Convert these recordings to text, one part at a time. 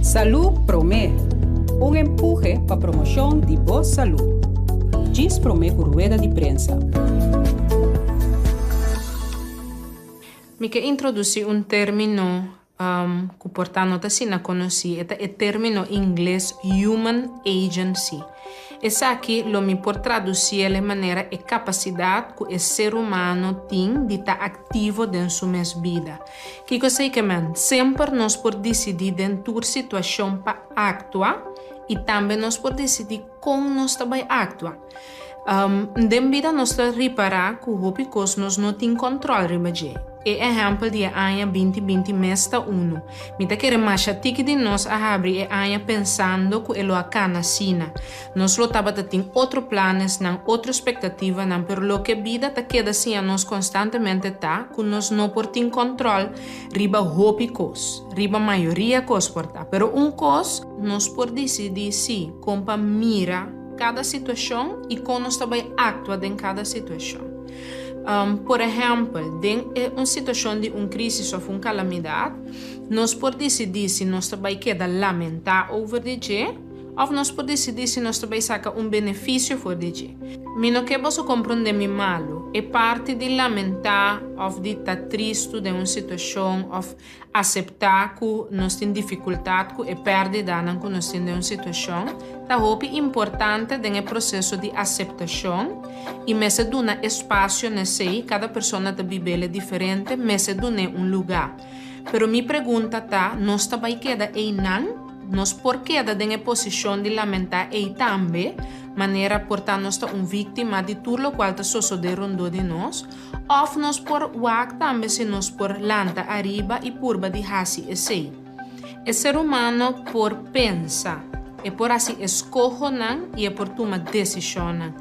Salú Promé, un empuhe pa promoshon di bo salú. Djis promé ku rueda di prensa. Mi ke introdusí un término ku por ta no ta asina konosí, e ta e término ingles human agency. Esaki lo mi por tradusiel e manera e kapasidat ku e ser humano tin di ta aktivo den su mes bida. Kiko esei ke men? Semper nos por disidí den tur situashon pa aktua i tambe nos por disidí kon nos ta bai aktua. Den bida nos ta ripará ku hopi kos nos no tin kòntròl riba dje. E ehèmpel di e aña binti binti mes ta unu. Mi ta kere masha tiki di nos a habri e aña pensando ku e lo a kana asina. Nos lo tabata tin otro planesnan, otro spektativanan, pero loke bida ta keda siña nos konstantemente ta ku nos no por tin kòntròl riba hopi kos, riba mayoria kos por ta. Pero un kos nos por disidí sí, kon pa mira kada situashon i kon nos ta bai aktua den kada situashon. Por ehèmpel, den e un situashon di un krísis òf un kalamidat, nos por disidí si nos ta bai keda lamentá over di dje òf nos por disidí si nos ta bai saka un benefisio for di dje. Mi no ke boso komprondé mi malu. E parti di lamentá òf di ta tristu den un situashon òf Aseptá ku nos tin difikultat ku e pèrdidanan ku nos tin den un situashon ta hopi importante den e proseso di aseptashon i mester duna espasio na esei, kada persona ta bib'el diferente, mester dun'é un lugá. Pero mi pregunta ta, nos ta bai keda einan? Nos por keda den e posishon di lamentá ei tambe, manera por ta nos ta un víktima di tur lokual ta sosodé rondó di nos? Òf nos por wak tambe si nos por lanta ariba i purba di hasi esei. E ser humano por pensa, e por hasi eskohonan i e por tuma desishonnan.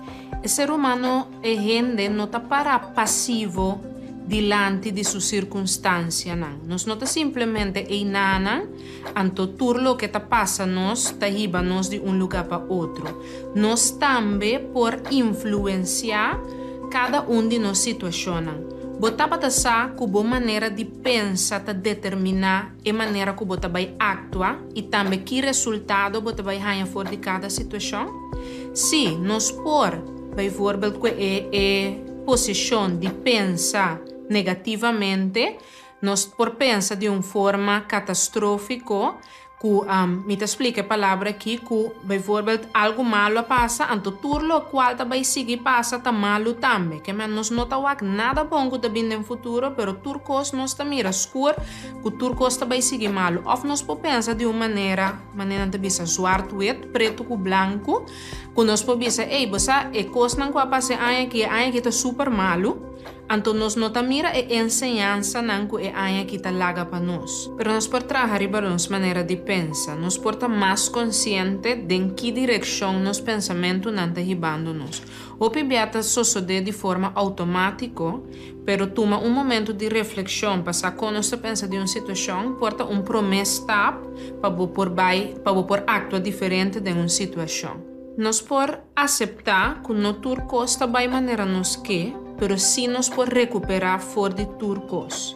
E ser humano, e hende, no ta pará pasivo dilanti di su sirkunstansianan. Nos no ta simplemente einanan, anto tur loke ta pasa nos ta hiba nos di un lugá pa otro. Nos tambe por influensiá kada un di nos situashonnan. Bo tabata sa ku bo manera di pensa ta determiná e manera ku bo ta bai aktua i tambe ki resultado bo ta bai haña for di kada situashon? Sí, nos por, bijvoorbeeld ku e e posishon di pensa negativamente, nos por pensa di un forma katastrófiko Ku, mi ta splika e palabra aki, ku bijvoorbeeld algu malu a pasa, anto tur lokual ta bai sigui pasa ta malu tambe. Ke men nos no ta wak nada bon ku ta bin den futuro, pero tur kos nos ta mira skur ku tur kos ta bai sigui malu. Òf nos por pensa di un manera, manera nan ta bisa zwart-wit, pretu ku blanku, ku nos por bisa, ey, bo sa e kosnan ku a pasa e aña aki, e aña aki ta super malu. Anto nos no ta mira e enseñansanan ku e aña aki ta laga pa nos. Pero nos por traha riba nos manera di pensa. Nos por ta mas konsiente den ki direkshon nos pensamentunan ta hibando nos. Hopi bia ta sosodé di forma outomátiko, pero tuma un momentu di reflekshon pa sa kon nos ta pensa di un situashon por ta un promé stap pa bo por bai pa bo por aktua diferente den un situashon. Nos por Aseptá ku no tur kos ta bai manera nos ke, pero sí nos por rekuperá for di tur kos.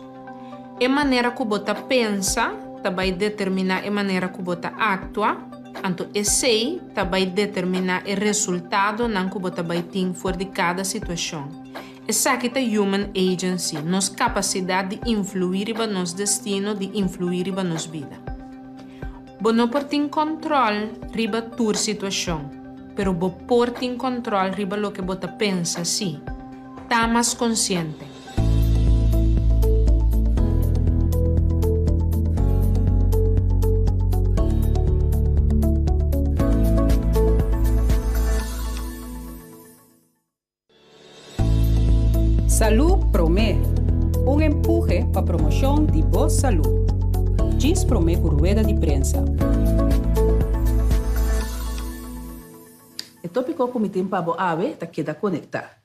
E manera ku bo ta pensa ta bai determiná e manera ku bo ta aktua, anto esei ta bai determiná e resultadonan ku bo ta bai tin for di kada situashon. Esaki ta human agency, nos kapasidat di influí riba nos destino, di influí riba nos bida. Bo no por tin kòntròl riba tur situashon, pero bo por tin kòntròl riba loke bo ta pensa sí. Ta mas konsiente. Salú Promé, un empuhe pa promoshon di bo salú. Djis promé ku rueda di prensa. E tópiko ku mi tin pa bo awe ta keda konektá.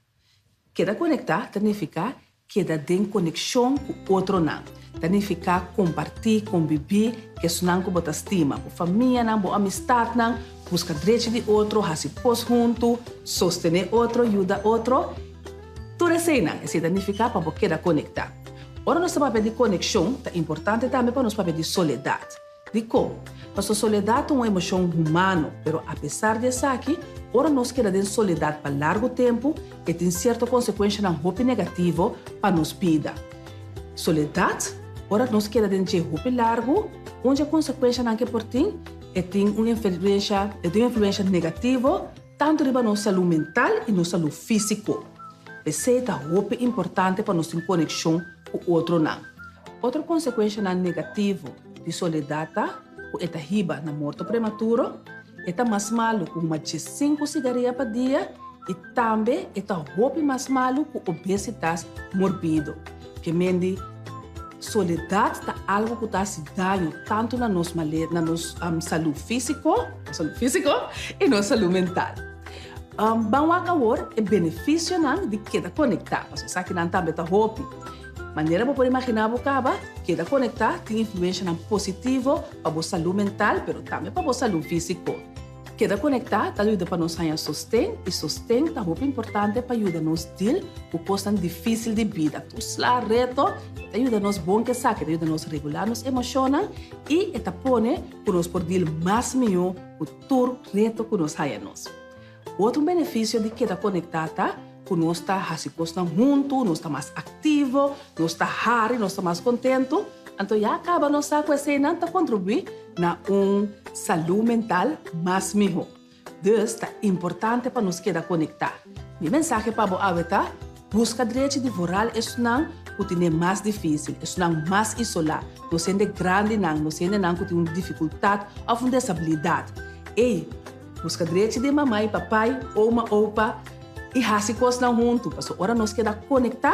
Keda konektá ta nifiká Keda den konekshon ku otronan ta nifiká kompartí, kombibí ku esnan ku bo ta stima, bo famianan, bo amistatnan, buska drechi di otro, hasi kos huntu, sostené otro, yuda otro. Tur eseinan, esei ta nifiká pa bo keda konektá. Ora nos ta papia di konekshon, ta importante tambe pa nos papia di soledat. Dikon? Pasobra soledat ta un emoshon humano, pero apesar di esaki, ora nos keda den soledat pa largu tempu, e tin sierto konsekuenshanan hopi negativo pa nos bida. Soledat, ora nos keda den dje hopi largu, un dje konsekuenshanan ke por tin, e tin un influensha, e tin un influensha negativo tantu riba nos salú mental i nos salú físiko. P'esei ta hopi importante pa nos tin konekshon ku otronan. Otro konsekuenshanan negativo di soledat ta ku e ta hiba na morto prematuro, e ta mas malu ku huma diesinku sigaria pa dia i tambe e ta hopi mas malu ku obesitas morbido. Ke men di soledat ta algu ku ta hasi daño tantu na nos male na nos salú físiko, nos salú físiko i nos salú mental. Ban wak awor e benefisionan di keda konektá, pasobra esakinan tambe ta hopi. Manera bo por imaginá bo kaba, keda konektá tin influenshanan positivo pa bo salú mental pero tambe pa bo salú físiko. Keda konektá ta yuda pa nos haña sosten i sosten ta hopi importante pa yuda nos dil ku kosnan difísil di bida. Tur sla reto e ta yuda nos bon ku esaki, e ta yuda nos regulá nos emoshonnan i e ta pone ku nos por dil mas mihó ku tur reto ku nos haña nos. Otro benefisio di keda konektá ta ku nos ta hasi kosnan huntu, nos ta mas aktivo, nos ta hari, nos ta mas kontentu. Anto ya kaba nos sa ku eseinan ta kontribuí na un salú mental mas mihó. Dus ta importante pa nos keda konektá. Mi mensahe pa bo awe ta, buska drechi di vooral esnan ku tine mas difísil, esnan mas isolá, nos hende grandinan, nos hendenan ku tin un difikultat òf un desabilidat. Ey, Buska drechi di mama i papai, oma, opa i hasi kosnan huntu, pasobra ora nos keda konektá,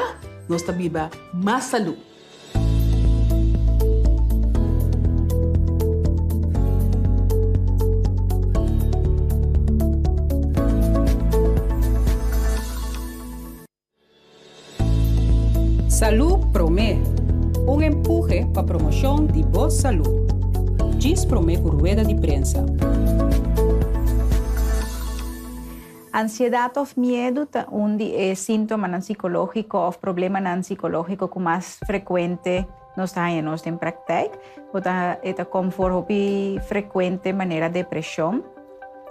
nos ta biba mas salú. Salú Promé, un empuhe pa promoshon di bo salú. Djis promé ku rueda di prensa. Ansiedat òf miedu ta un di e síntomanan sikológiko òf problemanan sikológiko ku mas frekuente nos ta haña nos den praktijk. Bo ta e ta kom for hopi frekuente manera depreshon.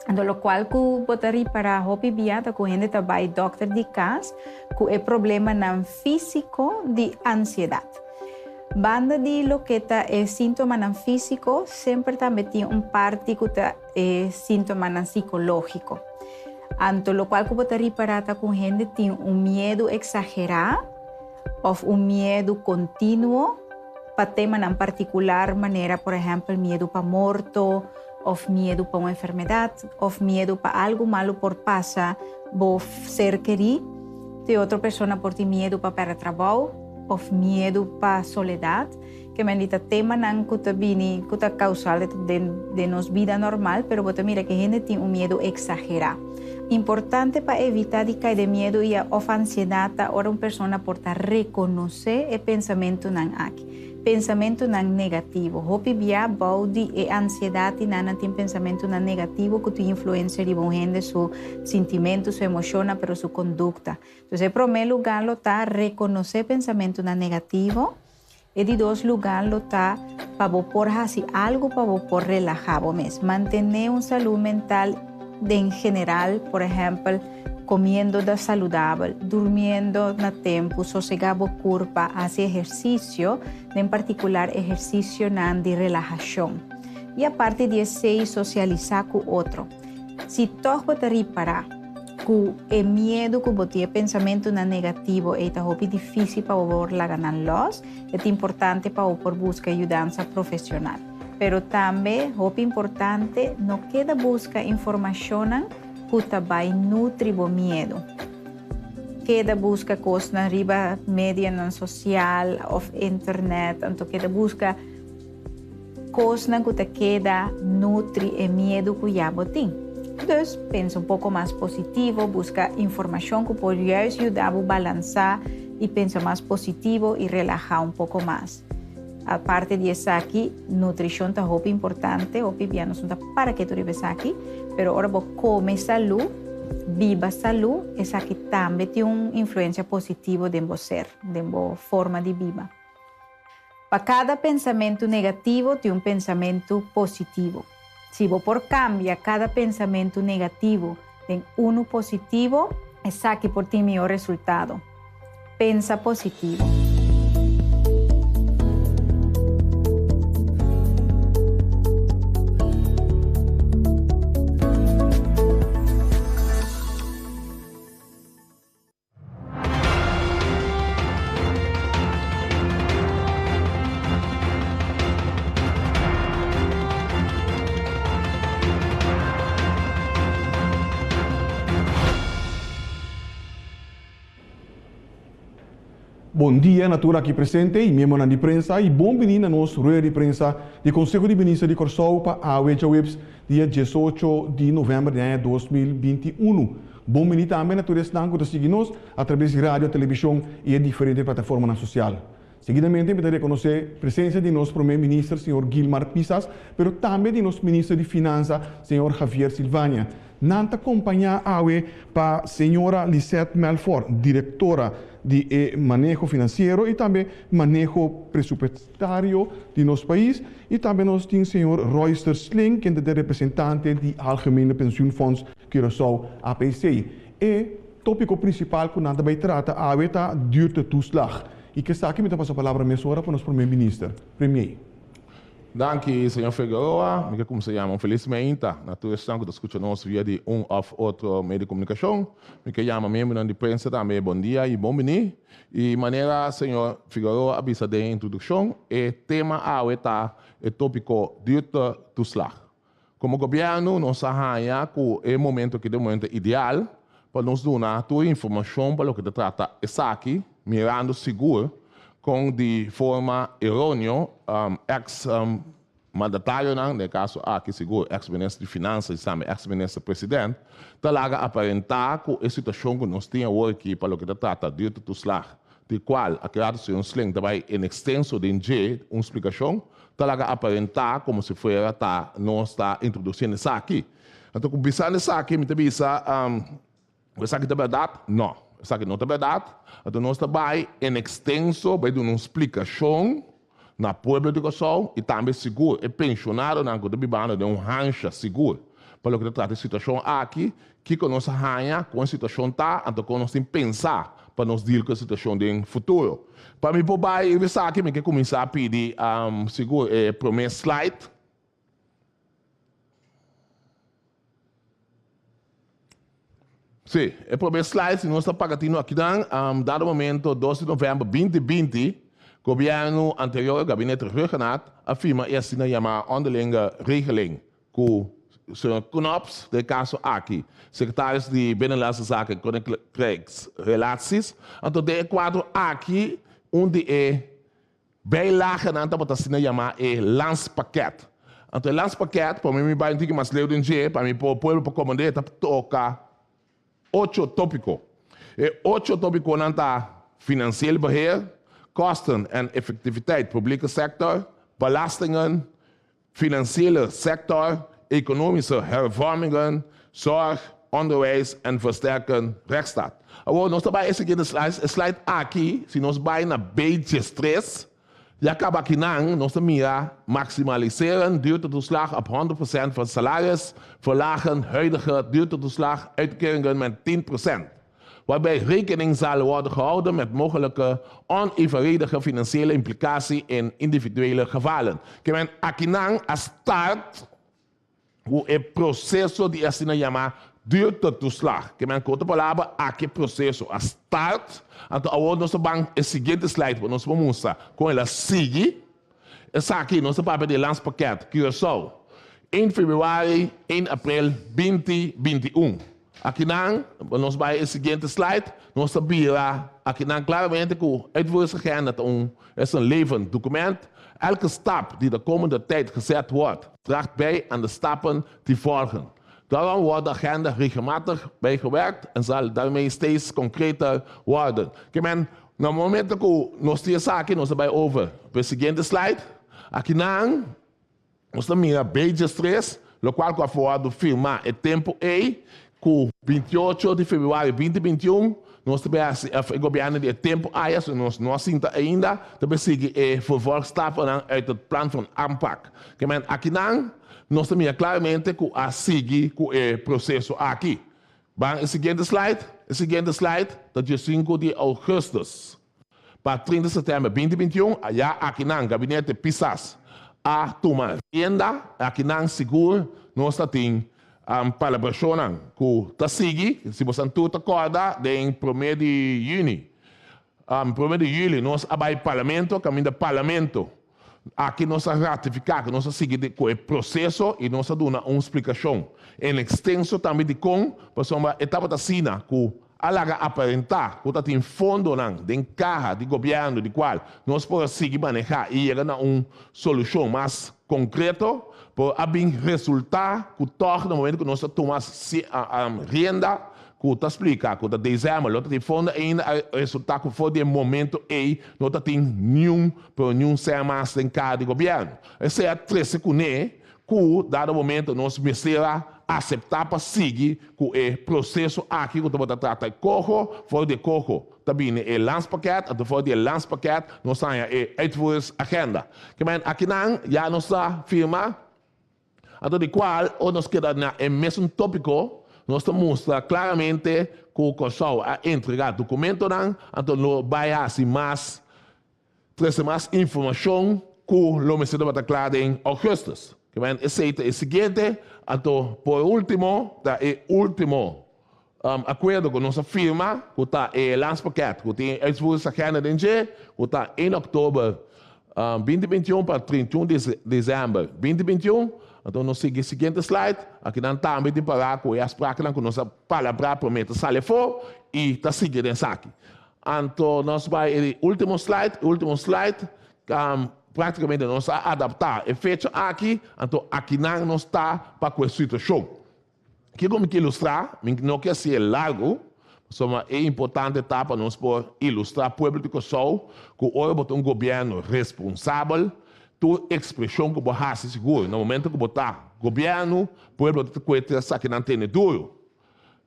Anto lokual ku bo ta ripará hopi bia ta ku hende ta bai dòkter di kas ku e problemanan físiko di ansiedat. Banda di loke ta e síntomanan físiko, semper tambe tin un parti ku ta e síntomanan sikológiko. Anto lokual ku bo ta ripará ta ku hende tin un miedu eksagerá òf un miedu kontinuo pa temanan partikular manera por ehèmpel miedu pa morto, òf miedu pa un enfermedat, òf miedu pa algu malu por pasa bo ser kerí. Te otro persona por tin miedu pa pèrdè trabou, òf miedu pa soledat. Ke men di ta temanan ku ta bini, ku ta kausal den den nos bida normal, pero bo ta mira ke hende tin un miedu eksagerá. Importante pa evitá di kai den miedu i òf ansiedat ta ora un persona por ta rekonosé e pensamentunan aki. Pensamentunan negativo. Hopi bia bou di e ansiedat i nan nan tin pensamentunan negativo ku tin influensia riba un hende su sintimentu, su emoshonnan, pero su kondukta. Entonces e promé lugá lo ta rekonosé pensamentunan negativo. E di dos lugá lo ta pa bo por hasi algu pa bo por relahá bo mes. Mantené un salú mental den general, por ehèmpel, Comiendo da saludabel, durmiendo na tempu, sosegá bo curpa, haci ehercicio, den particular ehercicionan di relahacion. I aparte di esey socialisá cu otro. Si tog bo ta ripará cu e miedu cu bo tin, e pensamentunan negativo ey ta hopi dificil pa bo por laga nan los, e ta importante pa bo por busca yudansa profesional. Pero tambe, hopi importante, no keda busca informacionnan Ku ta bai nutri bo miedu. Keda buska kosnan riba medianan sosial òf internet, anto keda buska kosnan ku ta keda nutri e miedu ku ya bo tin. Dus, pensa un poko mas positivo, buska informashon ku por juist yuda bo balansá i pensa mas positivo i relahá un poko mas. Aparte di esaki, nutrishon ta hopi importante, hopi bia nos no ta para ketu riba esaki, pero ora bo kome salú, biba salú, esaki tambe tin un influensia positivo den bo ser, den bo forma di biba. Pa kada pensamentu negativo tin un pensamentu positivo. Si bo por kambia kada pensamentu negativo den unu positivo, esaki por tin mihó resultado. Pensa positivo. Bon dia na tur aki presente y miembronan di prensa y bon bini na nos rueda di prensa di Conseho di Minister di Corsou pa awe djaweps dia diesocho di november di aña 2021. Bon bini tambe na tur esnan ku ta sigui nos atrabes di radio, televishon i e diferente plataformanan sosial. Seguidamente mi ta rekonosé presensia di nos Prome Minister señor Gilmar Pisas, pero tambe di nos Minister di Finansa señor Javier Silvania. Nan ta kompañá awe pa señora Lisette Melfor, direktora di e maneho finansiero i tambe maneho presupuestario di nos pais, i tambe nos tin señor Royster Sling, kende ta e representante di Algemene Pensioenfonds Curaçao, APC. E tópiko prinsipal ku nan ta bai trata awe ta duurtetoeslag. I ku esaki mi ta pasa palabra mesora pa nos Prome Minister, Premier. Danki, señor Figueroa. Mi ke kumsa yama un felis meinta na tur esnan ku ta skucha nos via di un òf otro medio di komunikashon. Mi ke yama miembronan di prensa tambe bon dia i bon bini. I manera señor Figueroa a bisa den e introdukshon, e tema awe ta e tópiko duurtetoeslag. Komo gobièrnu nos a haña ku e momento aki ta e momento ideal pa nos duna tur informashon pa loke ta trata esaki, mirando sigur kon di forma eróneo eks mandatarionan, den e kaso aki sigur eks minister di Finansa i tambe eks minister president, ta laga aparentá ku e situashon ku nos tin awor aki pa loke ta trata duurtetoeslag, di kual a keda señor Sling ta bai en ekstenso den dje un splikashon, ta laga aparentá komo si fuera ta nos ta introdusiendo esaki. Anto ku bisando esaki mi ta bisa ku esaki ta bèrdat? No, esaki no ta bèrdat. Anto nos ta bai en ekstenso bai duna un splikashon na pueblo di Kòrsou i tambe sigur e penshonadonan ku ta bibando den un hansha sigur pa loke ta trata e situashon aki, kiko nos a haña, kon e situashon ta, anto kon nos tin pensa pa nos deal ku e situashon den futuro. Pa mi por bai riba esaki mi ke kuminsá pidi sigur e promé slide. Sí, e promé slide si nos ta paga tinu akinan, dado momento dos di novèmber 2020, gobièrnu anterior, gabinete Rhuggenaath, a firma e asina yamá Onderlinge Regeling ku señor Knops, den e kaso aki, sekretaris di Binnenlandse Zaken en Koninkrijksrelaties. Anto den e kuadro aki un di e Bijlagenan tabata asina yamá e landspakket. Anto e landspakket, pa mi mi bai un tiki mas leu den dje, pa mi por pueblo por komprendé, ta toka ocho tópiko. E ocho tópikonan ta, financieel beheer, kosten en effectiviteit publieke sector, belastingen, financiële sector, economische hervormingen, zorg, onderwijs en versterken rechtsstaat. Awor nos ta bai e siguiente slide, e slide aki si nos bai na B-tres, ya caba akinan nos ta mira maximaliseren duurtetoeslag op 100% van salaris, verlagen huidige duurtetoeslag uitkeringen met 10%. Waarbij rekening zal worden gehouden met mogelijke onevenredige financiële implicatie in individuele gevallen. Ke men akinan a start ku e proseso di asina yama duurtetoeslag. Ke men ku otro palabra aki e proseso a start, anto awor nos ta ban e siguiente slide pa nos por mustra kon el a sigui. Esaki nos ta papia di e landspakket Curaçao, 1 februari, 1 april 2021. Akinan, nos bai e siguiente slide, nos ta bira akinan claramente cu uitvoeringsagenda ta un es een levend document. Elke stap die de komende tijd gezet wordt, draagt bij aan de stappen die volgen. Daarom wordt de agenda regelmatig bijgewerkt en zal daarmee steeds concreter worden. Ke men, na momento cu nos tin esaki, nos ta bai over pa e siguiente slide. Akinan, Nos ta mira Beijers tres, lokual ku a wòrdu firmá e tempu ei ku 28 di febrüari 2021. Nos ta bay hasi, of e gobièrnu di e tempu aya, so nos no a sinta ainda, ta bay sigui e vervolgstappen uit het plan van aanpak. Ke men akinan nos ta mira klaramente ku a sigui ku e proseso aki. Ban e siguiente slide. E siguiente slide ta diesinku di ougùstùs pa 30 sèptèmber 2021, ya akinan gabinete Pisas a tuma rienda. Akinan sigur nos ta tin palabrashonnan ku ta sigui. Si bosan tur ta kòrda den promé di yüni, promé di yüli nos a bai parlamento, kaminda parlamento Aki nos a ratifiká ku nos a sigui ku e proseso i nos a duna un splikashon en ekstenso tambe dikon, pasobra e tabata asina ku a laga aparentá ku ta tin fondonan den kaha di gobièrnu di kual nos por a sigui manehá i yega na un solushon mas konkreto, pero a bin resultá ku tòg na momento ku nos a tuma rienda ku ta splika ku ta desèmber lo ta tin fondo ainda a resultá ku for di e momento ei no ta tin niun pero niun sèn mas den kara di gobièrnu. Esei a trese kuné ku dado momento nos mester a aseptá pa sigui ku e proseso aki ku tabata trata e koho, for di e koho ta bini e landspakket, anto for di e landspakket nos haña e uitvoeringsagenda. Kimen akinan ya nos ta firma. Anto di kual ora nos keda na e mesun tópiko, nos ta mustra klaramente ku Kòrsou a entregá dokumentonan, anto lo bai hasi mas, trese mas informashon ku lo mester tabata kla den ougùstùs. Kimen esei ta e siguiente. Anto por último ta e último akuerdo ku nos a firma ku ta e landspakket ku tin uitvoeringsagenda den dje ku ta 1 òktober 2021 pa 31 desèmber 2021. Anto nos sigui siguiente slide. Akinan tambe tin pará ku e afsprakennan ku nos a palabrá promé ta sali afó i ta sigui den esaki. Anto nos bai e último slide, e último slide práktikamente nos a adaptá e fecha aki, anto akinan nos ta pa ku e situashon. Kiko mi ke ilustrá? Mi no ke hasié largu, pasobra e importante ta pa nos por ilustrá pueblo di Kòrsou ku ora bo ta un gobièrnu responsabel, tur ekspreshon ku bo hasi sigur na momento ku bo ta gobièrnu, pueblo ta kue ta esaki nan tene duru.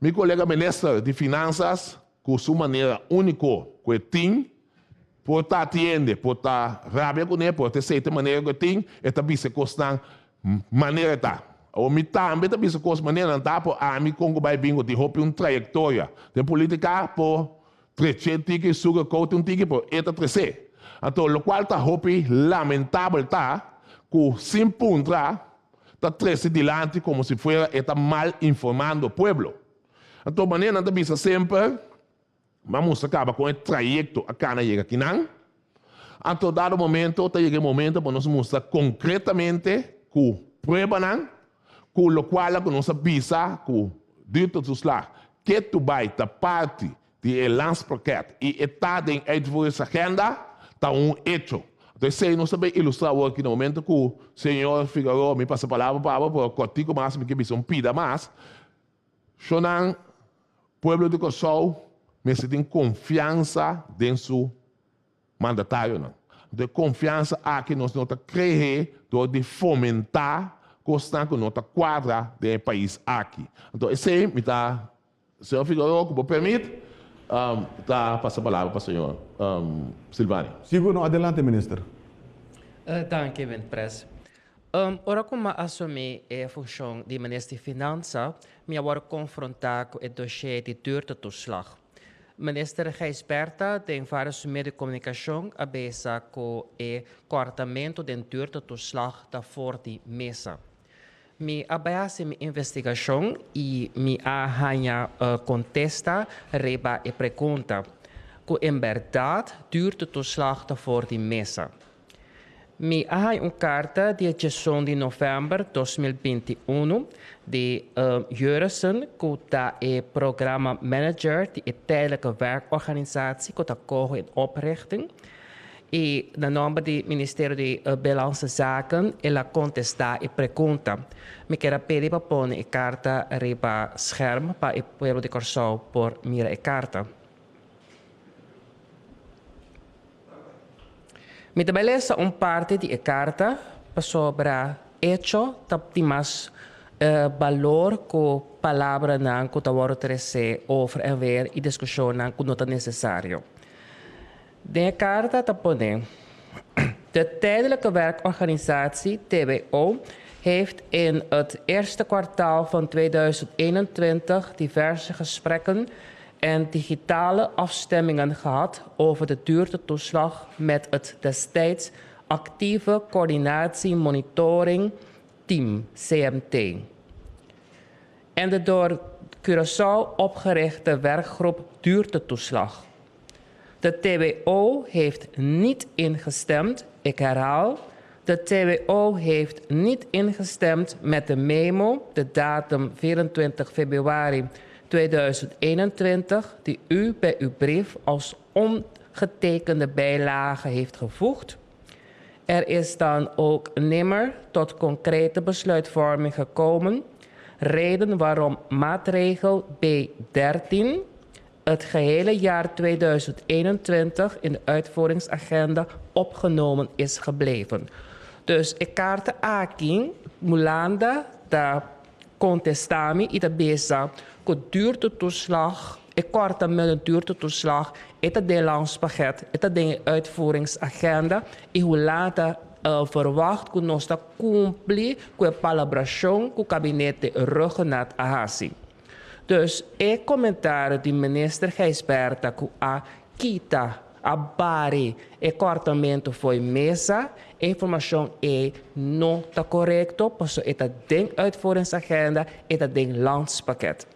Mi kolega minister di Finansas ku su manera úniko ku e tin, por ta atiende, por ta rabia kuné, por ta esei ta e manera ku e tin, e ta bisa e kosnan Manera e ta. Awor mi tambe ta bisa cos manera nan ta, por ami con cu bay bin cu tin hopi un trayectoria den politica por trece tiki sugar coat un tiki pero e ta trece. Anto locual ta hopi lamentabel ta cu sin puntra ta trece dilanti como si fuera e ta mal informando pueblo. Anto manera nan ta bisa semper. M'a mustra kaba kon e trayekto a kana yega kinan. Anto dado momento ta yega e momento pa nos mustra konkretamente ku pruebanan ku lokual ku nos a bisa ku duurtoeslag ketu bai ta parti di e landspakket i e ta den uitvoeringsagenda ta un echo. Anto esei nos ta bay ilustra awor aki na momento ku señor Figaroa mi pasa palabra pa abo pero kòrtiku mas mi ke bisa un pida mas. Shonnan, pueblo di Kòrsou mester tin konfiansa den su mandatarionan. Anto e konfiansa aki nos no ta kree dor di fomentá kosnan ku no ta kuadra den e pais aki. Anto esei mi ta, señor Figueroa, ku bo permit, ta pasa palabra pa señor Silvani. Sigur no, adelante minister. Danki, Windpres. Ora ku mi a asumí e funshon di Minister di Finansa, mi a wòrdu konfrontá ku e doshé di duurtetoeslag. Minister Gijsbertha den vários medio di komunikashon a bisa ku e kòrtamentu den duurtetoeslag ta for di mesa. Mi a bai hasi mi investigashon i mi a haña kontesta riba e pregunta ku en bèrdat duurtetoeslag ta for di mesa. Mi a haña un karta di e djeson di novèmber 2021 di Jeurissen ku ta e programa manager di e Tijdelijke Werkorganisatie ku ta koho in oprichting i na nòmber di Ministerio di Binnenlandse Zaken el a kontestá e pregunta. Mi kier a pidi pa pone e karta riba scherm pa e pueblo di Kòrsou por mira e karta. Mi ta bai lesa un parti di e karta pasobra echo ta di mas Balor ku palabranan ku ta wòrdu tresé over en weer i diskushonnan ku no ta nesesario. Den e karta ta pone, De Tijdelijke Werkorganisatie, TWO, heeft in het eerste kwartaal van 2021 diverse gesprekken en digitale afstemmingen gehad over de duurtetoeslag met het destijds actieve Coördinatie Monitoring Team, CMT, en de door Curaçao opgerichte werkgroep Duurtetoeslag. De TWO heeft niet ingestemd, ik herhaal, de TWO heeft niet ingestemd met de memo, de datum 24 februari 2021, die u bij uw brief als ongetekende bijlage heeft gevoegd. Er is dan ook nimmer tot concrete besluitvorming gekomen. Reden waarom maatregel B13 het gehele jaar 2021 in de uitvoeringsagenda opgenomen is gebleven. Dus e karta aki, Hulanda ta kontestá mi i ta bisa ku duurtetoeslag, e kòrtamentu di duurtetoeslag, e ta den landspakket, e ta den e uitvoeringsagenda i Hulanda ta verwacht ku nos ta kumpli ku e palabrashon ku kabinete Rhuggenaath a hasi. Dus e komentario di minister Gijsbertha ku a kita, a bari e kòrtamentu fo'i mesa, e informashon ei no ta korekto pasobra e ta den uitvoeringsagenda, e ta den landspakket.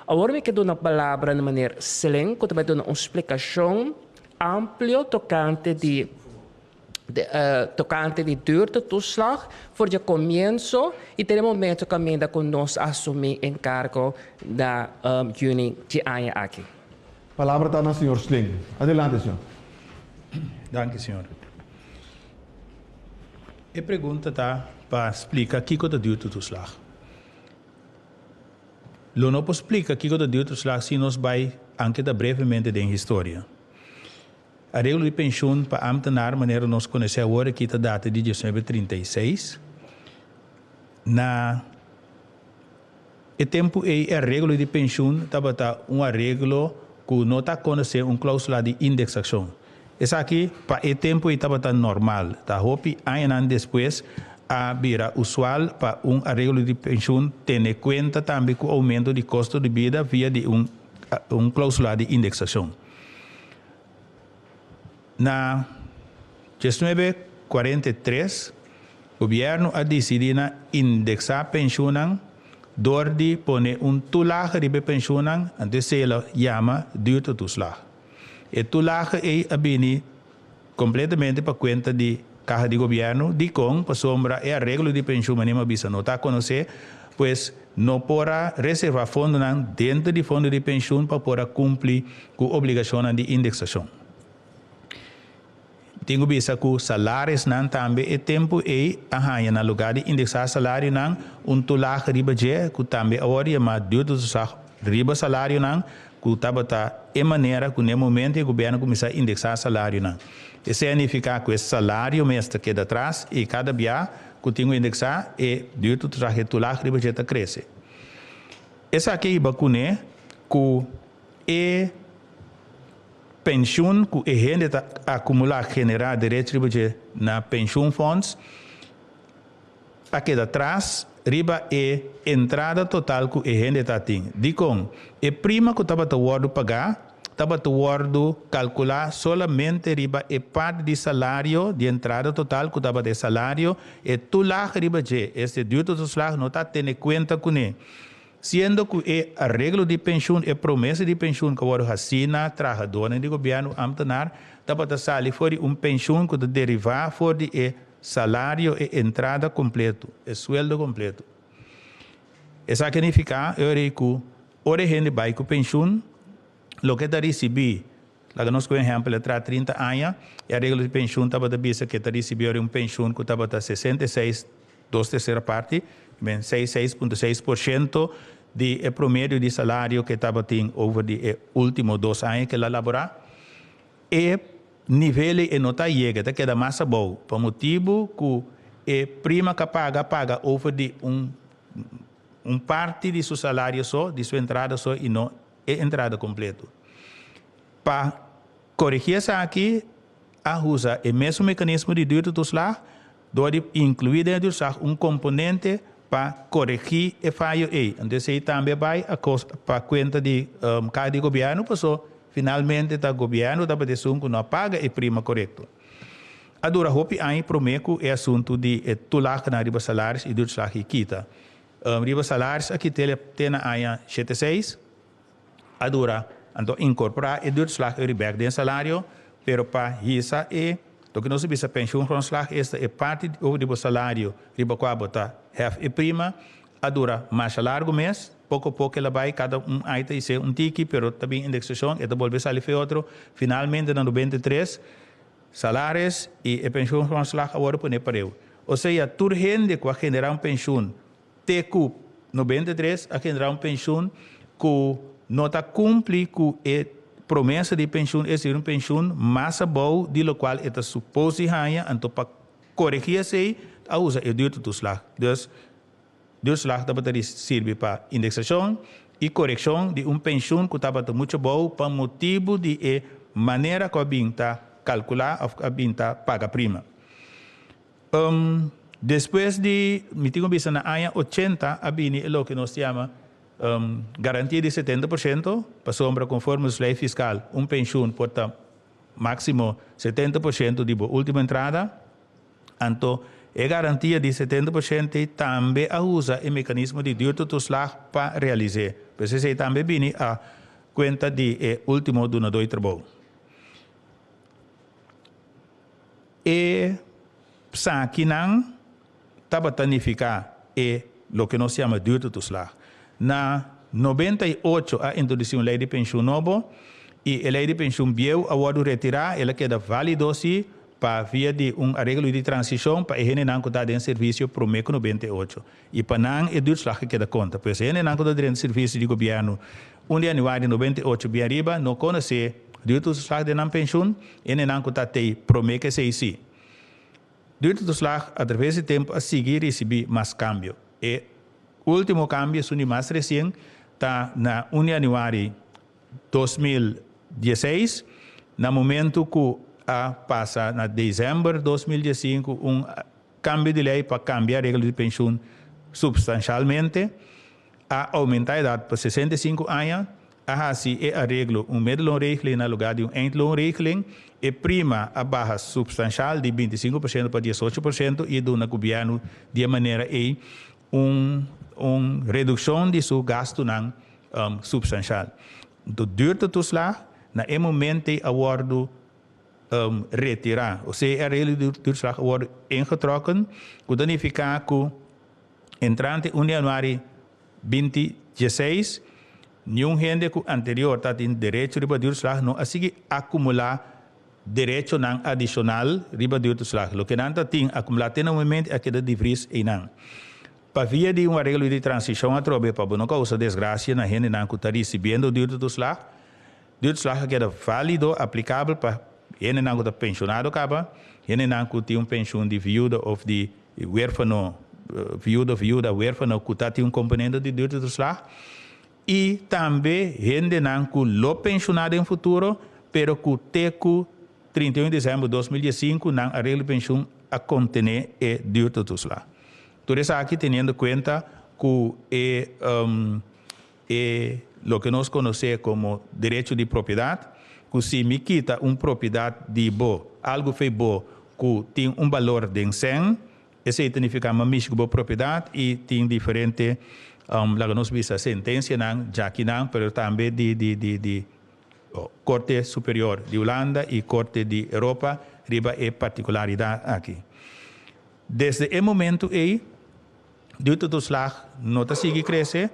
Awor mi ke duna palabra na meneer Sling ku ta bai duna un splikashon amplio tokante di tokante di duurtetoeslag for dje komienso i te e momento kaminda ku nos a asumí enkargo na yüni dje aña aki. Palabra ta na señor Sling. Adelante, señor. Danki, señor. E pregunta ta pa splika kiko ta duurtetoeslag. Lo no por splika kiko ta duurtetoeslag si nos bai anke ta brevemente den historia. Areglo di penshun pa ámtenar manera nos konosé awor aki ta data di 1936. Na e tempu ei e areglo di penshun tabata un areglo ku no ta konosé un klausula di indeksashon. Esaki pa e tempu ei tabata normal. Ta hopi añanan despues a bira usual pa un areglo di penshun tene kuenta tambe ku oumento di kosto di bida via di un un klausula di indeksashon. Na 1943, gobièrnu a disidí na indeksá penshunnan dor di pone un toelage riba e penshunnan, anto esei lo yama duurtetoeslag. E toelage ei a bini kompletamente pa kuenta di kaha di gobièrnu. Dikon? Pasobra e areglo di penshun manera mi a bisa no ta konosé, pues no por a reservá fondonan denter di fondo di penshun pa por a kumpli ku obligashonnan di indeksashon. Tin ku bisa ku salarisnan tambe e tempu ei a haña na lugá di indeksá salarionan un tolage riba dje ku tambe awor yamá duurtoeslag riba salarionan ku tabata e manera ku n'e momento e gobièrnu kuminsá indeksá salarionan. Esei a nifiká ku e salario mes ta keda atras i kada bia ku tin ku indeksá e duurtoeslag e tolage riba dje ta krese. Esaki a hiba kuné ku E penshun ku e hende ta akumulá, generá derecho riba dje na penshunfonds, a keda tras riba e entrada total ku e hende ta tin. Dikon? E prima ku tabata wòrdu pagá tabata wòrdu kalkulá solamente riba e parti di salario di entrada total ku tabata e salario, e toelage riba dje, este duurtoeslag, no ta tene kuenta kuné. Siendo ku e areglo di penshun, e promesa di penshun ku a wòrdu hasí na trahadónan di gobièrnu, ámtenar, tabata sali for di un penshun ku ta derivá for di e salario, e entrada kompletu, e sueldo kompletu. Esaki a nifiká e ora ei ku ora e hende bai ku penshun, loke e ta risibí, laga nos ku un ehèmpel, e traha 30 aña, e areglo di penshun tabata bisa ku e ta risibí ora un penshun ku tabata 66 Dos tersera parti, men seis 6.6% di e promedio di salario ku e tabatin over di e ultimo 2 aña ku el a laborá. E nivel ei e no ta yega, e ta keda mas abou pa motibu ku e prima ku a paga, a paga over di un Un parti di su salario so, di su entrada so i no e entrada kompleto. Pa koregí esaki a usa e mesun mekanismo di duurtetoeslag dor di inkluí den e duurtslag un komponente pa koregí e fayo ei. Anto esei tambe a bai a kos pa kuenta di kaha di gobièrnu paso finalmente ta gobièrnu tabata esun ku no a paga e prima korekto. A dura hopi aña promé ku e asuntu di e tulagenan riba salaris i duurtslag i kita. Riba salaris a kit'el te na aña 76. A dura anto inkorporá e duurtslag eri bèk den salario, pero pa hisa e loke nos a bisa pensioengrondslag, esta e parti over di bo salario riba kua bo ta hèf e prima, a dura masha largu mes. Poko poko el a bai, kada un ai ta his'é un tiki, pero ta bin indeksashon, e ta bolbe sali fe otro. Finalmente na 93 salaris i e pensioengrondslag a wòrdu poné pareu. Osea tur hende ku a generá un penshun te ku 93 a generá un penshun ku no ta kumpli ku e promesa di penshun, es desir un penshun mas abou di lokual e ta supos di haña, anto pa koregí esei a usa e duurtetoeslag. Dus duurtslag tabata di sirbi pa indeksashon i korekshon di un penshun ku tabata muchu abou pa motibu di e manera ku a bin ta kalkulá òf ku a bin ta paga prima. Despues di, mi tin ku bisa na aña 80 a bini e loke nos ta yama garantia di 70%, pasobra konforme nos lei fiskal un penshun por ta máksimo 70% di bo último entrada. Anto e garantia di 70% ei tambe a usa e mekanismo di duurtetoeslag pa realis'é. Pues esei tambe bini a kuenta di e último dunadó di trabou. E psakinan tabata nifiká e loke nos yama duurtetoeslag. Na 98 a introdusí un lei di penshun nobo i e lei di penshun bieu a wòrdu retirá, el a keda válido sí pa via di un areglo di transishon pa e hendenan ku ta den servisio promé ku 98 i pa nan e duurtslag a keda konta. Pues e hendenan ku ta drenta servisio di gobièrnu 1 di yanüari di 98 bien ariba no konosé duurtoeslag den nan penshun, hendenan ku ta tei promé ku esei sí. Duurtoeslag atraves di tempu a sigui risibí mas kambio. E último kambio, esun di mas resien, ta na 1 di yanüari 2016, na momentu ku a pasa na desèmber 2015 un kambio di lei pa kambia regla di penshun supstanshalmente. A oumentá edat pa 65 aña, a hasi e areglo un middelloonregeling na lugá di un eindloonregeling, e prima a baha supstanshal di 25% pa 18% i a duna gobièrnu di e manera ei un un redukshon di su gastunan supstanshal. Anto duurtetoeslag na e momento ei a wòrdu retirá, osea e areglo di duurtetoeslag a wòrdu ingetrokken, ku ta nifiká ku Entrante 1 di januari 2016, niun hende ku anterior tatin derecho riba duurslag no a sigui akumulá derechonan adishonal riba duurtoeslag. Loke nan ta tin akumulá te na momento a keda divris einan. Pa via di un areglo di transishon atrobe pa bo no kousa desgrasia na hendenan ku ta risibiendo duurtoeslag, duurtoeslag a keda válido, aplikabel pa hendenan ku ta penshonado kaba, hendenan ku tin un penshun di viuda òf di huérfano, viudo, viuda, huérfano ku ta tin un komponente di duurtoeslag i tambe hendenan ku lo penshoná den futuro pero ku te ku 31 di desèmber 2015 nan areglo di penshun a kontené e duurtoeslag. Tur esaki teniendo kuenta ku e e loke nos konosé komo derecho di propiedat, ku si mi kita un propiedat di bo, algu fei bo ku tin un balor den sèn, esei ta nifiká mi a mishi ku bo propiedat i tin diferente, laga nos bisa sentensianan djakinan, pero tambe di di di di Korte Superior di Hulanda i Korte di Europa riba e partikularidat aki. Desde e momentu ei, Duurtetoeslag no ta sigui krese.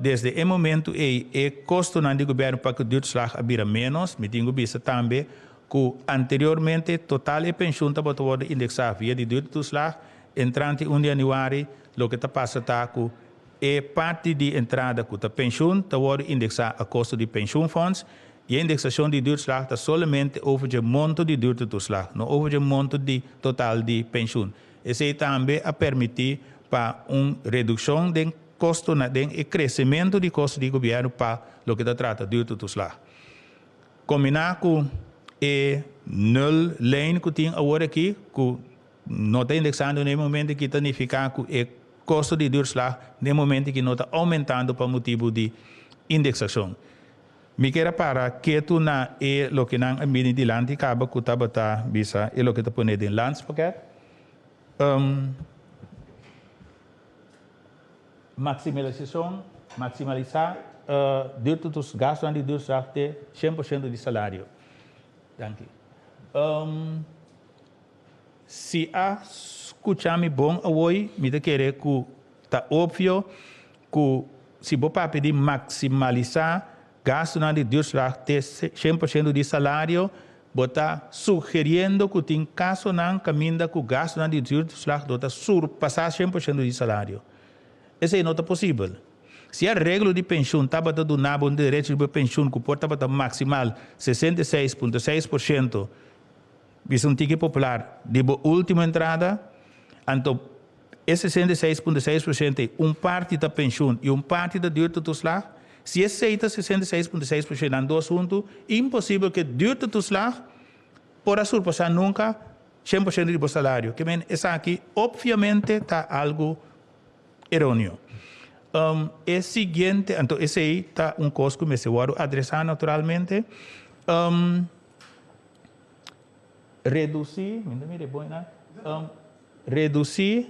Desde e momentu ei e kostonan di gobièrnu pa ku duurtoeslag a bira ménos. Mi tin ku bisa tambe ku anteriormente total e penshun tabata wòrdu indeksá via di duurtetoeslag. Entrante 1 di yanüari loke ta pasa ta ku e parti di entrada ku ta penshun ta wòrdu indeksá a kosto di penshunfonds i e indeksashon di duurtoeslag ta solamente over dje monto di duurtetoeslag, no over dje monto di total di penshun. Esei tambe a permití pa un redukshon den kostonan, den e kresementu di kosto di gobièrnu pa loke ta trata duurtoeslag. Kombiná ku e nul lijn ku tin awor aki, ku no ta indeksando na e momento aki, ta nifiká ku e kosto di duurslag na e momento aki no ta oumentando pa motibu di indeksashon. Mi kier a para ketu na e loke nan a bini dilanti kaba ku tabata bisa e loke ta pone den landspakket. Maximalisashon, Maximalisá duurtoeslag, gastunan di duurslag te 100% di salario. Danki. Si a skucha mi bon awoi, mi ta kere ku ta opvio ku si bo papia di maksimalisá gastunan di duurslag te 100% di salario, bo ta sugeriendo ku tin kasonan kaminda ku gastunan di duurslag lo ta surpasá 100% di salario. Esei no ta posibel. Si e reglo di penshun tabata duna bo un derecho riba penshun ku por tabata maksimal 66.6%, Bisa un tiki popular di bo ultimo entrada, anto e 66.6% ei un parti ta penshun i un parti ta duurtoeslag. Si esei ta 66.6% nan dos huntu, imposibel ku e duurtoeslag por a surpasá nunka 100% di bo salario. Ke men esaki opviamente ta algu eroneo. E siguiente, anto esei ta un kos ku mester wòrdu adresá naturalmente. Redusí, mi ta mira e bon einan, redusí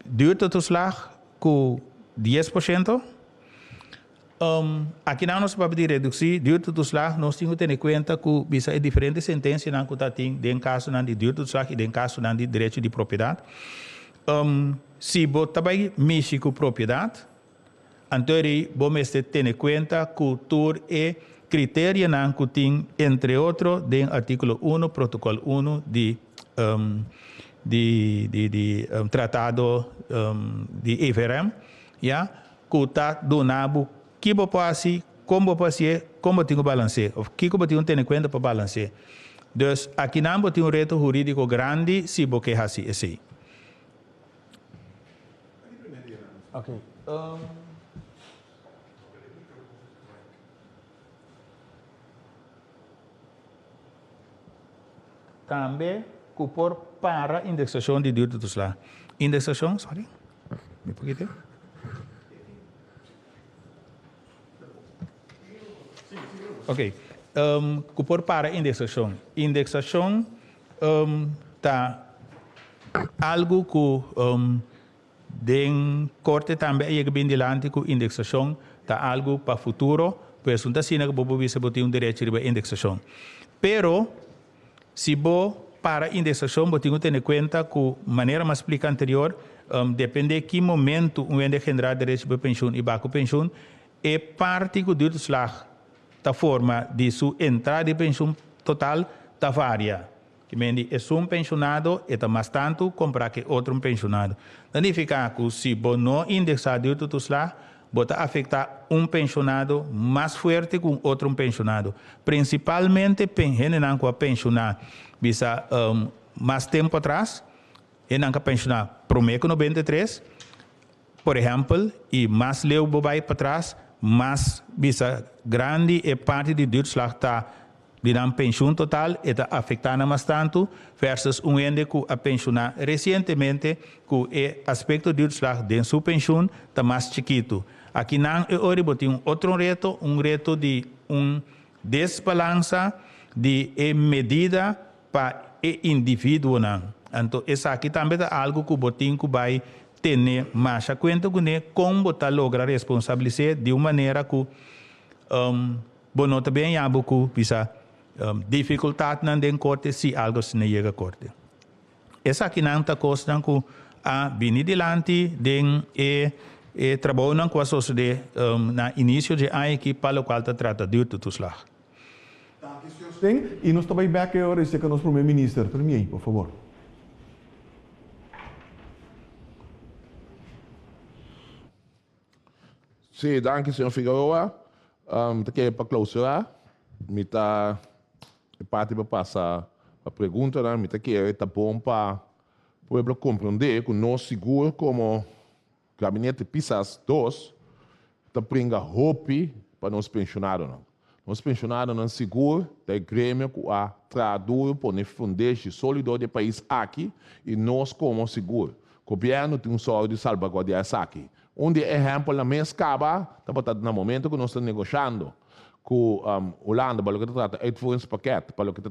duurtoeslag ku 10%. Akinan nos ta papia di redusí duurtoeslag, nos tin ku tene kuenta ku bisa e diferente sentensianan ku ta tin den kasonan di duurtoeslag i den kasonan di derecho di propiedat. Si bo ta bai mishi ku propiedat, Anto eri bo mester tene kuenta ku tur e kriterianan ku tin entre otro den artíkulo uno, protokòl uno di di di di tratado di EVRM, ya, ku ta duna bo ki bo por hasi, kon bo por hasié, kon bo tin ku balanse'é òf kiko bo tin ku tene kuenta pa balanse'é. Dus akinan bo tin un reto hurídiko grandi si bo ke hasi esei. Ok. Tambe ku por para indeksashon di duurtoeslag. Indeksashon, sorry, mi por kite? Ok, ku por para indeksashon. Indeksashon ta algu ku den korte tambe a yega bin dilanti ku indeksashon ta algu pa futuro, pues no ta asina ku bo por bisa bo tin un derecho riba indeksashon. Pero si bo para indeksashon bo tin ku tene kuenta ku manera mi a splika anterior, depende ki momentu un hende a generá derecho pa penshun i baku penshun, e parti ku duurtoeslag ta forma di su entrada di penshun total ta varia. Ki men di esun penshunado e ta mas tantu kompará ku e otro penshunado. Ta nifiká ku si bo no indeksá duurtoeslag, bo ta afektá un penshunado mas fuerte ku un otro penshunado. Prinsipalmente hendenan ku a penshuná bisa mas tempu atras, hendenan ku a penshuná promé ku 93, por ehèmpel, i mas leu bo bai patras, mas bisa grandi e parti di duurtoeslag ta di nan penshun total, e ta afektá nan mas tantu versus un hende ku a penshoná resientemente ku e aspekto duurtoeslag den su penshun ta mas chikitu. Akinan e ora bo tin un otro reto, un reto di un desbalansa di e medida pa e individuonan. Anto esaki tambe ta algu ku bo tin ku bai tene masha kuenta kuné kon bo ta logra responsabilis'é di un manera ku bo no ta bin haña bo ku bisa difikultatnan den korte si algu asina yega korte. Esakinan ta kosnan ku a bini dilanti den e e trabounan ku a sosodé na inisio dje aña aki pa lokual ta trata duurtoeslag. Danki señor Steen y nos ta bay bek e ora esey ka nos Prome Minister. Premier, por favor. Sí, danki señor Figueroa. Mi ta kere pa clausura. Mi ta e parti pa pasa pa preguntanan. Mi ta kere ta bon pa pueblo comprende cu nos sigur como. Gabinete Pisas 2 ta bringa hopi pa nos penshonadonan. Nos penshonadonan sigur ta e gremio ku a traha duru pone fundeshi sólido di e pais aki i nos komo sigur gobièrnu tin un sòru di salbaguardiá esaki. Un di e ehèmpelnan mes kaba tabata na momento ku nos ta negoshando ku Hulanda pa loke ta trata uitvoeringspakket, pa loke ta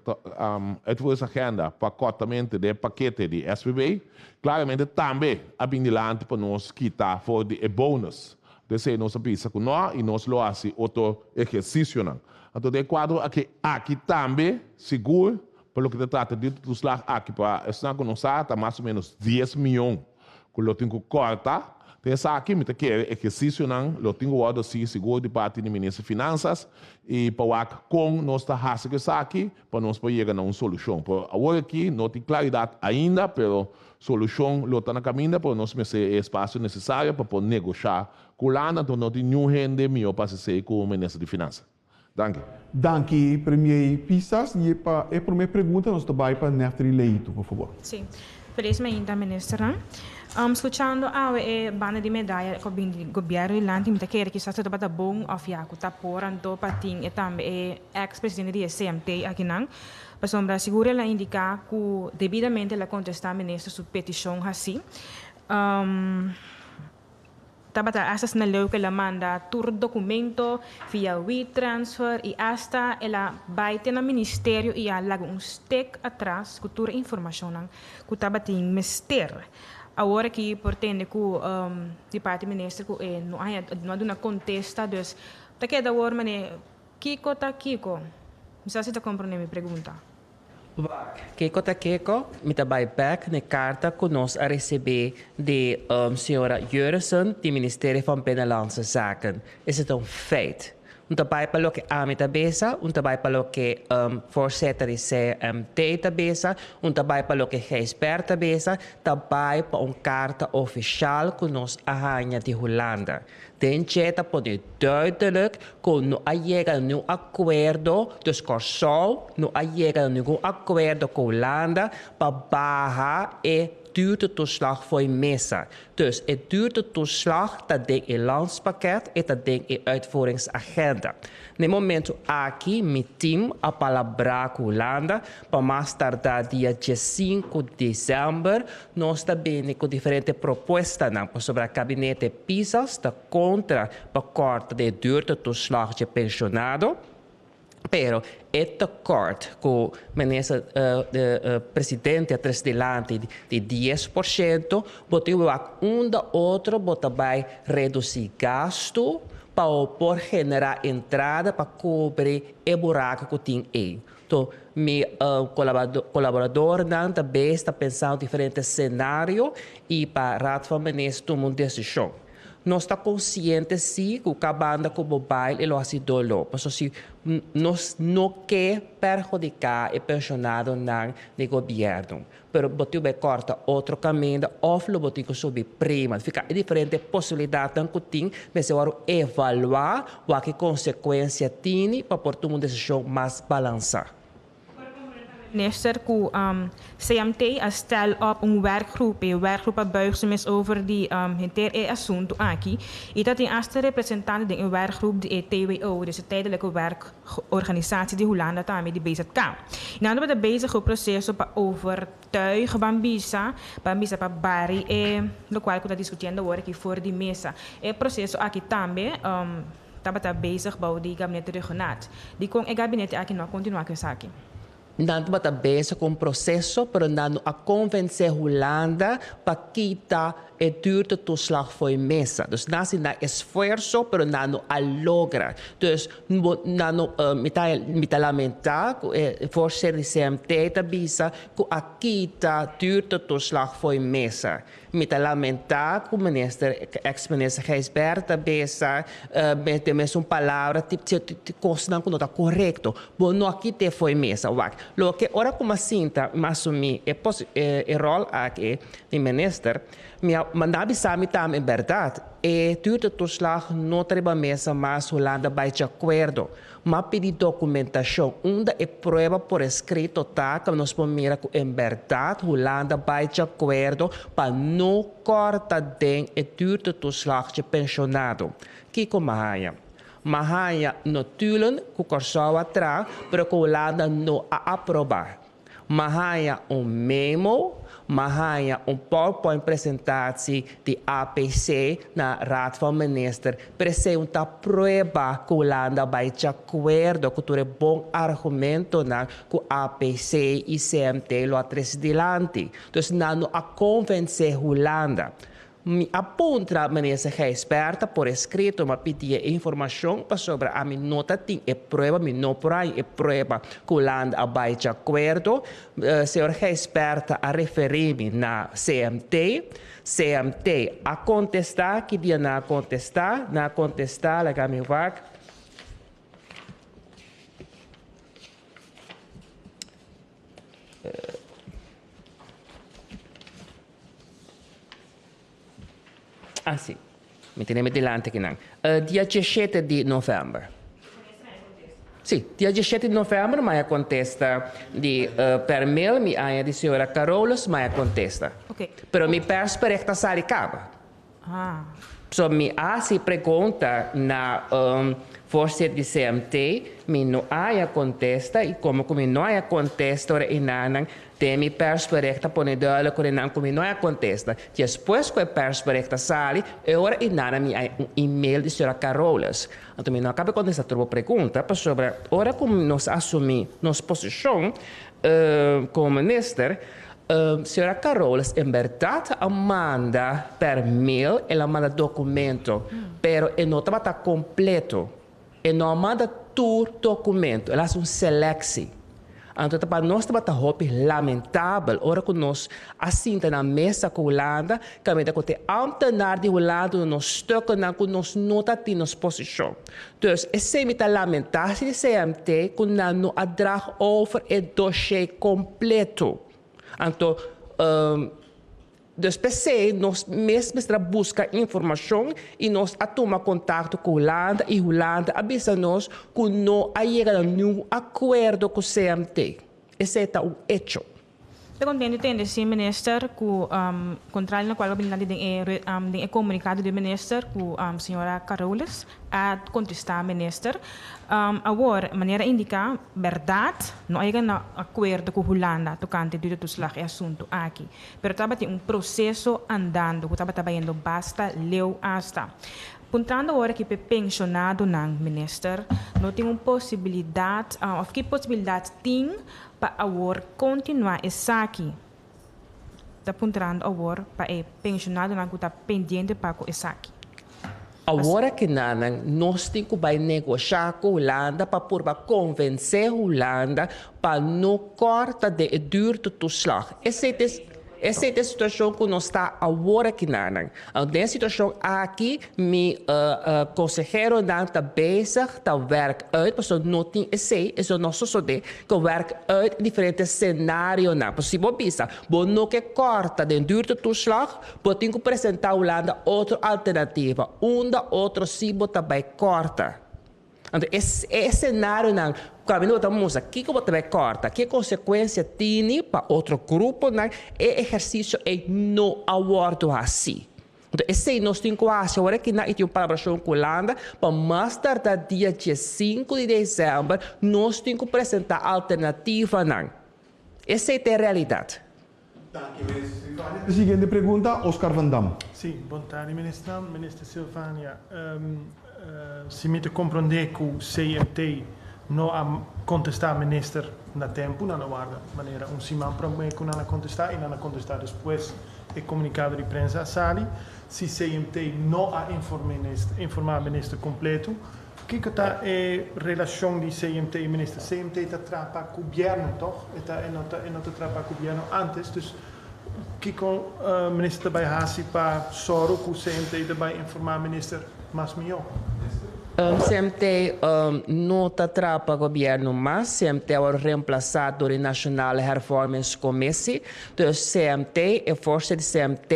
uitvoeringsagenda pa kòrtamente den e pakete di SVB, klaramente tambe a bin dilanti pa nos kita for di e bonus. P'esei nos a bisa ku nò i nos lo hasi otro ehersisionan. Anto den e kuadro aki aki tambe sigur pa loke ta trata di toeslag aki pa esnan ku no sa ta mas o ménos dies mion ku lo tin ku kòrta. Den esaki mi ta kere ehersisionan lo tin ku wòrdu hasi sigur di parti di Minister Finansas i pa wak kon nos ta hasi ku esaki pa nos por yega na un solushon. Pero awor aki no tin klaridat ainda pero Solushon lo ta na kaminda, pero nos mester e espasio nesesario pa por negoshá ku Hulanda, anto no tin niun hende mihó pa hasi esei ku Minister di Finansa. Danki. Danki, Premier Pisas. I pa e promé pregunta nos ta bai pa Neftry Leito, por fabor. Sí. Felis mainta, Ministernan. Skuchando awe e banda di medaya ku a bini di gobièrnu dilanti, mi ta kere kisas ta tabata bon òf ya ku ta por anto pa tin e tambe e eks presidente di e CMT akinan. Pasobra sigur el a indiká ku debidamente el a kontestá minister su petishon hasí. Tabata asta asina leu ku el a manda tur dokumento via WeTransfer i asta el a bai te na ministerio i a laga un stek atras ku tur e informashonnan ku tabatin mester. Awor aki por tende ku di parti minister ku e no a no a duna kontesta dus ta keda awor manera Kiko ta kiko? Mi sa si ta komprondé mi pregunta. Wak, kiko ta kiko? Mi ta bai bek n'e karta ku nos a risibí di señora Jeurissen di Ministerie van Binnenlandse Zaken. Esei ta un feit. Un ta bai pa loke ami ta bisa, un ta bai pa loke voorzitter di CMT ta bisa, un ta bai pa loke Gijsbert ta bisa, ta bai pa un karta ofishal ku nos a haña di Hulanda. Den dje ta pone duidelijk ku no a yega na niun akuerdo, dus Kòrsou no a yega na ningun akuerdo ku Hulanda pa baha e duurtetoeslag for e mesa. Dus e duurtetoeslag ta den e landspakket, e ta den e uitvoeringsagenda. Na e momentu aki mi tim a palabrá ku Hulanda pa mas tardá dia diesinku desèmber nos ta bini ku diferente propuestanan pasobra gabinete Pisas ta kontra pa kòrta di e duurtetoeslag dje penshonado, pero e tekort ku minister presidente a trese dilanti di 10% bo tin wak unda otro bo ta bai redusí gastu pa bo por generá entrada pa kubri e buraku ku tin ei. To mi kolaboradornan ta bes ta pensa diferente senario i pa Raad van Minister tuma un desishon. Nos ta konsiente si ku ka banda ku bo bai e lo hasi doló, pasobra si nos no ke perhudiká e penshonadonan di gobièrnu. Pero bo tin ku bai kòrta otro kaminda òf lo bo tin ku subi prima. Fika e diferente posibilidatnan ku tin mester wòrdu evaluá wak e konsekuensia tini pa por tuma un desishon mas balansá. Minister ku CMT a stel op un werkgroep, e werkgroep a buig su mes over di henter e asuntu aki i ta tin asta representante den e werkgroep di e TWO, dus e Tijdelijke Werkorganisatie di Hulanda tambe di BZK. I nan tabata bezig ku e proseso pa overtuig ban bisa, ban bisa pa bari e lokual ku ta diskutiendo awor aki for di mesa. E proseso aki tambe tabata bezig bou di Gabinete Rhuggenaath. Dikon e gabinete aki no a kontinuá ku esaki? Nan tabata bezig ku un proseso, pero nan no a konvensé Hulanda pa kita e duurtetoeslag for e mesa. Dus nan hasi nan esfuerso, pero nan no a logra. Dus nan no, mi ta mi ta lamentá ku e voorzitter di CMT ta bisa ku a kita duurtetoeslag for e mesa. Mi ta lamentá ku minister, eks minister Gijsbert ta bisa den mesun palabra kosnan ku no ta korekto. Bo no a kit'é fo'i mesa. Wak, loke ora ku mi a sinta mi a asumí e e ròl aki di minister, mi a Ma nan a bisa mi tambe, en bèrdat, e duurtetoeslag no ta riba mesa mas, Hulanda bai di akuerdo. M'a pidi dokumentashon unda e prueba por eskrito ta ku nos por mira ku en bèrdat Hulanda bai di akuerdo pa no kòrta den e duurtetoeslag dje penshonado. Kiko m'a haña? M'a haña notulen ku Kòrsou a traha pero ku Hulanda no a aprobá. M'a haña un memo, m'a haña un PowerPoint presentatie di APC na Raad van Minister, pero esei un ta prueba ku Hulanda bai djakuerdo ku tur e bon argumentonan ku APC i CMT lo a trese dilanti. Dus nan no a konvensé Hulanda. Mi a puntra Minister Gijsbertha por escrito, mi a pidi e informacion pasobra ami no ta tin e prueba, mi no por haña e prueba cu Hulanda a bay dje acuerdo. Señor Gijsbertha a referi mi na CMT. CMT a contesta, ki dia nan a contesta? Nan a contesta, laga mi wak. Ah, sí. Mi tene mi dilanti akinan. Dia diesshete di novèmber. Sí, dia diesshete di novèmber mi a kontesta di per mail, mi aña di señora Carolus, mi a kontesta. Pero mi persbericht a sali kaba. So mi a hasi pregunta na voorzitter di CMT, mi no haya kontesta i komo ku mi no haya kontesta ora e nannan den mi persbericht a pone duidelijk ku nan ku mi no haya kontesta. Despues ku e persbericht a sali, e ora e nannan mi haya un email di señora Carolus. Anto mi no a kaba kontesta tur bo pregunta pasobra ora ku nos a asumi nos posishon komo minister, Señora Carolus en berdad a manda per mail, el a manda documento, pero e no tabata completo. E no a manda tur documento, el a haci un selectie. Anto ta pa nos tabata hopi lamentabel ora cu nos a sinta na mesa cu Hulanda, caminda cu te ambtenaar di Hulanda duna nos stukkennan cu nos no ta tin nos posicion. Dus esey mi ta lamenta si di CMT cu nan no a draag over e dossier completo. Anto, dus p'esey nos mes mester a busca informacion y nos a tuma contacto cu Hulanda y Hulanda a bisa nos cu no a yega na ningun acuerdo cu CMT. Esey ta un hecho. Ta contento tende si minister cu contrario na cual a bini lanti den e den e comunicado di minister cu señora Carolus a contesta minister. Awor manera indica berdad no a yega na acuerdo cu Hulanda tocante duurtoeslag e asunto aki pero tabatin un proceso andando cu tabata bayendo basta leu hasta. Puntrando awor aki p'e pensionadonan minister no tin un posibilidad of ki posibilidad tin Pa awor kontinuá esaki ta puntrando awor pa e penshonadonan ku ta pendiente pa ku esaki. Awor akinanan nos tin ku bai negoshá ku Hulanda pa purba konvensé Hulanda pa no kòrta den e duurtetoeslag. Esei ta Esei ta e situashon ku nos ta awor akinanan. Den e situashon aki mi konseheronan ta bezig ta wèrk uit, pasobra no tin esei, esei no sosodé, ku wèrk uit diferente senarionan. Pasobra si bo bisa bo no ke kòrta den duurtetoeslag, bo tin ku presentá Hulanda otro alternativa, unda otro si bo ta bai kòrta. Anto e e escenarionan cu ami no ta mustra kico bo ta bay corta, ki consecuencia tini pa otro gruponan, e ehercicio ey no a wordo haci. Anto esey nos tin cu haci awor aki nan y tin un palabracion cu Hulanda pa mas tarda dia diescinco di december nos tin cu presenta alternativanan. Esey ta e realidad. Danki Minister Silvania. E siguiente pregunta, Oscar van Dam. Sí, bon tardi ministernan. Minister Silvania, si mi ta komprondé ku CMT no a kontestá minister na tempu, nan a warda manera un siman promé ku nan a kontestá i nan a kontestá despues e komunikado di prensa a sali. Si CMT no a informá minister kompleto, Kiko ta e relashon di CMT i minister? CMT ta traha pa gobièrnu tòg? E ta e no ta e no ta traha pa gobièrnu ántes. Dus kiko minister ta bai hasi pa sòru ku CMT ta bai informá minister mas mihó? CMT no ta traha pa gobièrnu mas. CMT a wòrdu remplasá dor di Nationale Hervormingscommissie. Dus CMT, e voorzitter di CMT,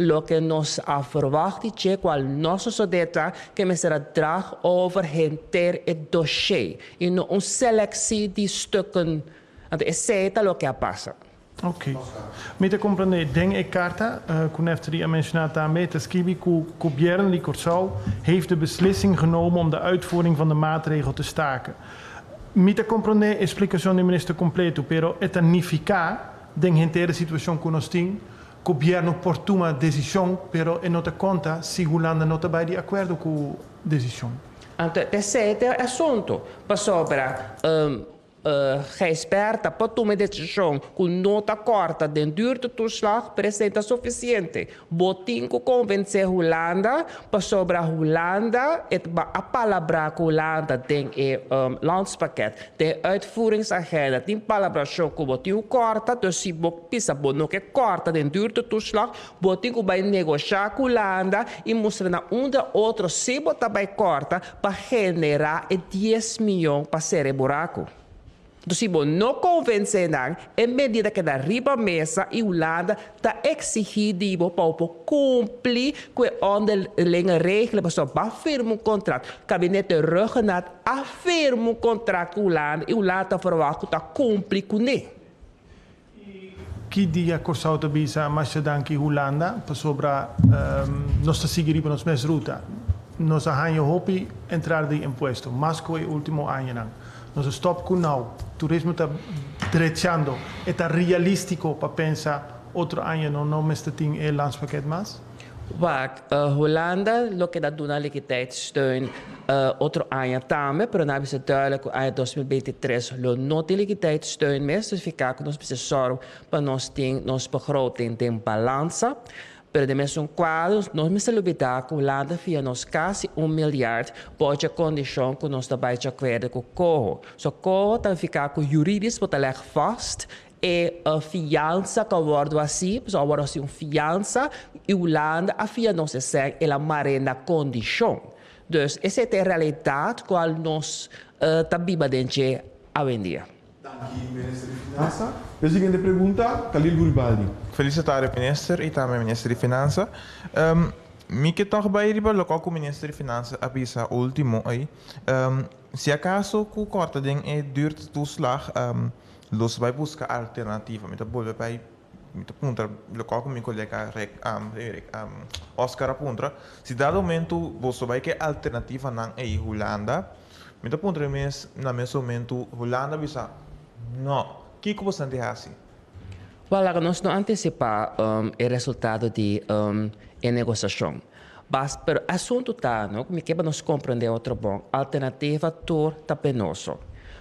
loke nos a verwagt di dje, kual no sosodé ta ke mester a drag over henter e dossier i no un seleksie di stukken. Anto esei ta loke a pasa. Ok. Mi ta komprendé. Den e karta ku Neftali a menshoná tambe ta skibi ku Gobièrnu di Kòrsou heeft de beslissing genomen om de uitvoering van de maatregel te staken. Mi ta komprendé e splikashon di minister kompleto, pero e ta nifiká den henter e situashon ku nos tin, gobièrnu por tuma desishon, pero e no ta konta si Hulanda no ta bai di akuerdo ku desishon. Anto esei ta e asuntu, pasobra Gijsbertha por tuma e desishon ku no ta kòrta den duurtetoeslag, pero esei ta sufisiente. Bo tin ku konvensé Hulanda pasobra Hulanda e a palabrá ku Hulanda den e landspakket, den e uitvoeringsagenda tin palabrashon ku bo tin ku kòrta, dus si bo bisa bo no ke kòrta den duurtetoeslag, bo tin ku bai negoshá ku Hulanda i mustra na un de otro si bo ta bai kòrta pa generá e dies miyon pa sera e buraku. Enton si bo no konvensé nan, e medida keda riba mesa i Hulanda ta eksigí di bo pa bo por kumpli ku e onderlinge regeling pasobra bo a firma un kontrakt. Kabinete Rhuggenaath a firma un kontrakt ku Hulanda i Hulanda ta verwagt ku ta kumpli kuné. Ki dia Kòrsou ta bisa masha danki Hulanda pasobra nos ta sigui riba nos mes ruta. Nos a haña hopi entrada di impuesto, mas ku e último añanan. Nos a stòp ku nau. Turismo ta drechando. E ta realístiko pa pensa otro aña no no mester tin e landspakket mas? Wak, Hulanda lo keda duna liquiditeitssteun otro aña tambe, pero nan a bisa duidelijk ku aña 2023 lo no tin liquiditeitssteun mes, dus fiká ku nos mester sòru pa nos tin nos begroting den balansa. Pero den mesun kuadro nos mester lubidá ku Hulanda fia nos kasi un miljard bou dje kondishon ku nos ta bai djakuerdo ku Coho. So Coho ta fiká ku juridisch bo ta lèg vast E fiansa ku a wòrdu hasi, pasobra a wòrdu hasi un fiansa i Hulanda a fia nos esei, el a mar'é na kondishon. Dus esei ta e realidat kual nos ta biba den dje awendia. Danki Minister di Finansa. E siguiente pregunta, Khalil Guribaldi. Felicitare Minister y tambe Minister di Finansa. Mi ke tog bay riba locual cu Minister di Finansa a bisa ultimo ey. Si acaso cu corta den e duurtoeslag, Los bai buska alternativa. Mi ta bolbe bai, mi ta puntra lokual ku mi kolega Rick, Rick, Oscar a puntra, si dado momentu boso bai ku e alternativanan ei Hulanda, mi ta puntra mi mes na mes momentu Hulanda bisa no, kiko boso nan tin hasi? Wèl, laga nos no antisipá e resultado di e negosiashon. Bas, pero e asuntu ta, no, ku mi ke pa nos komprendé otro bon, alternativa tur ta penoso.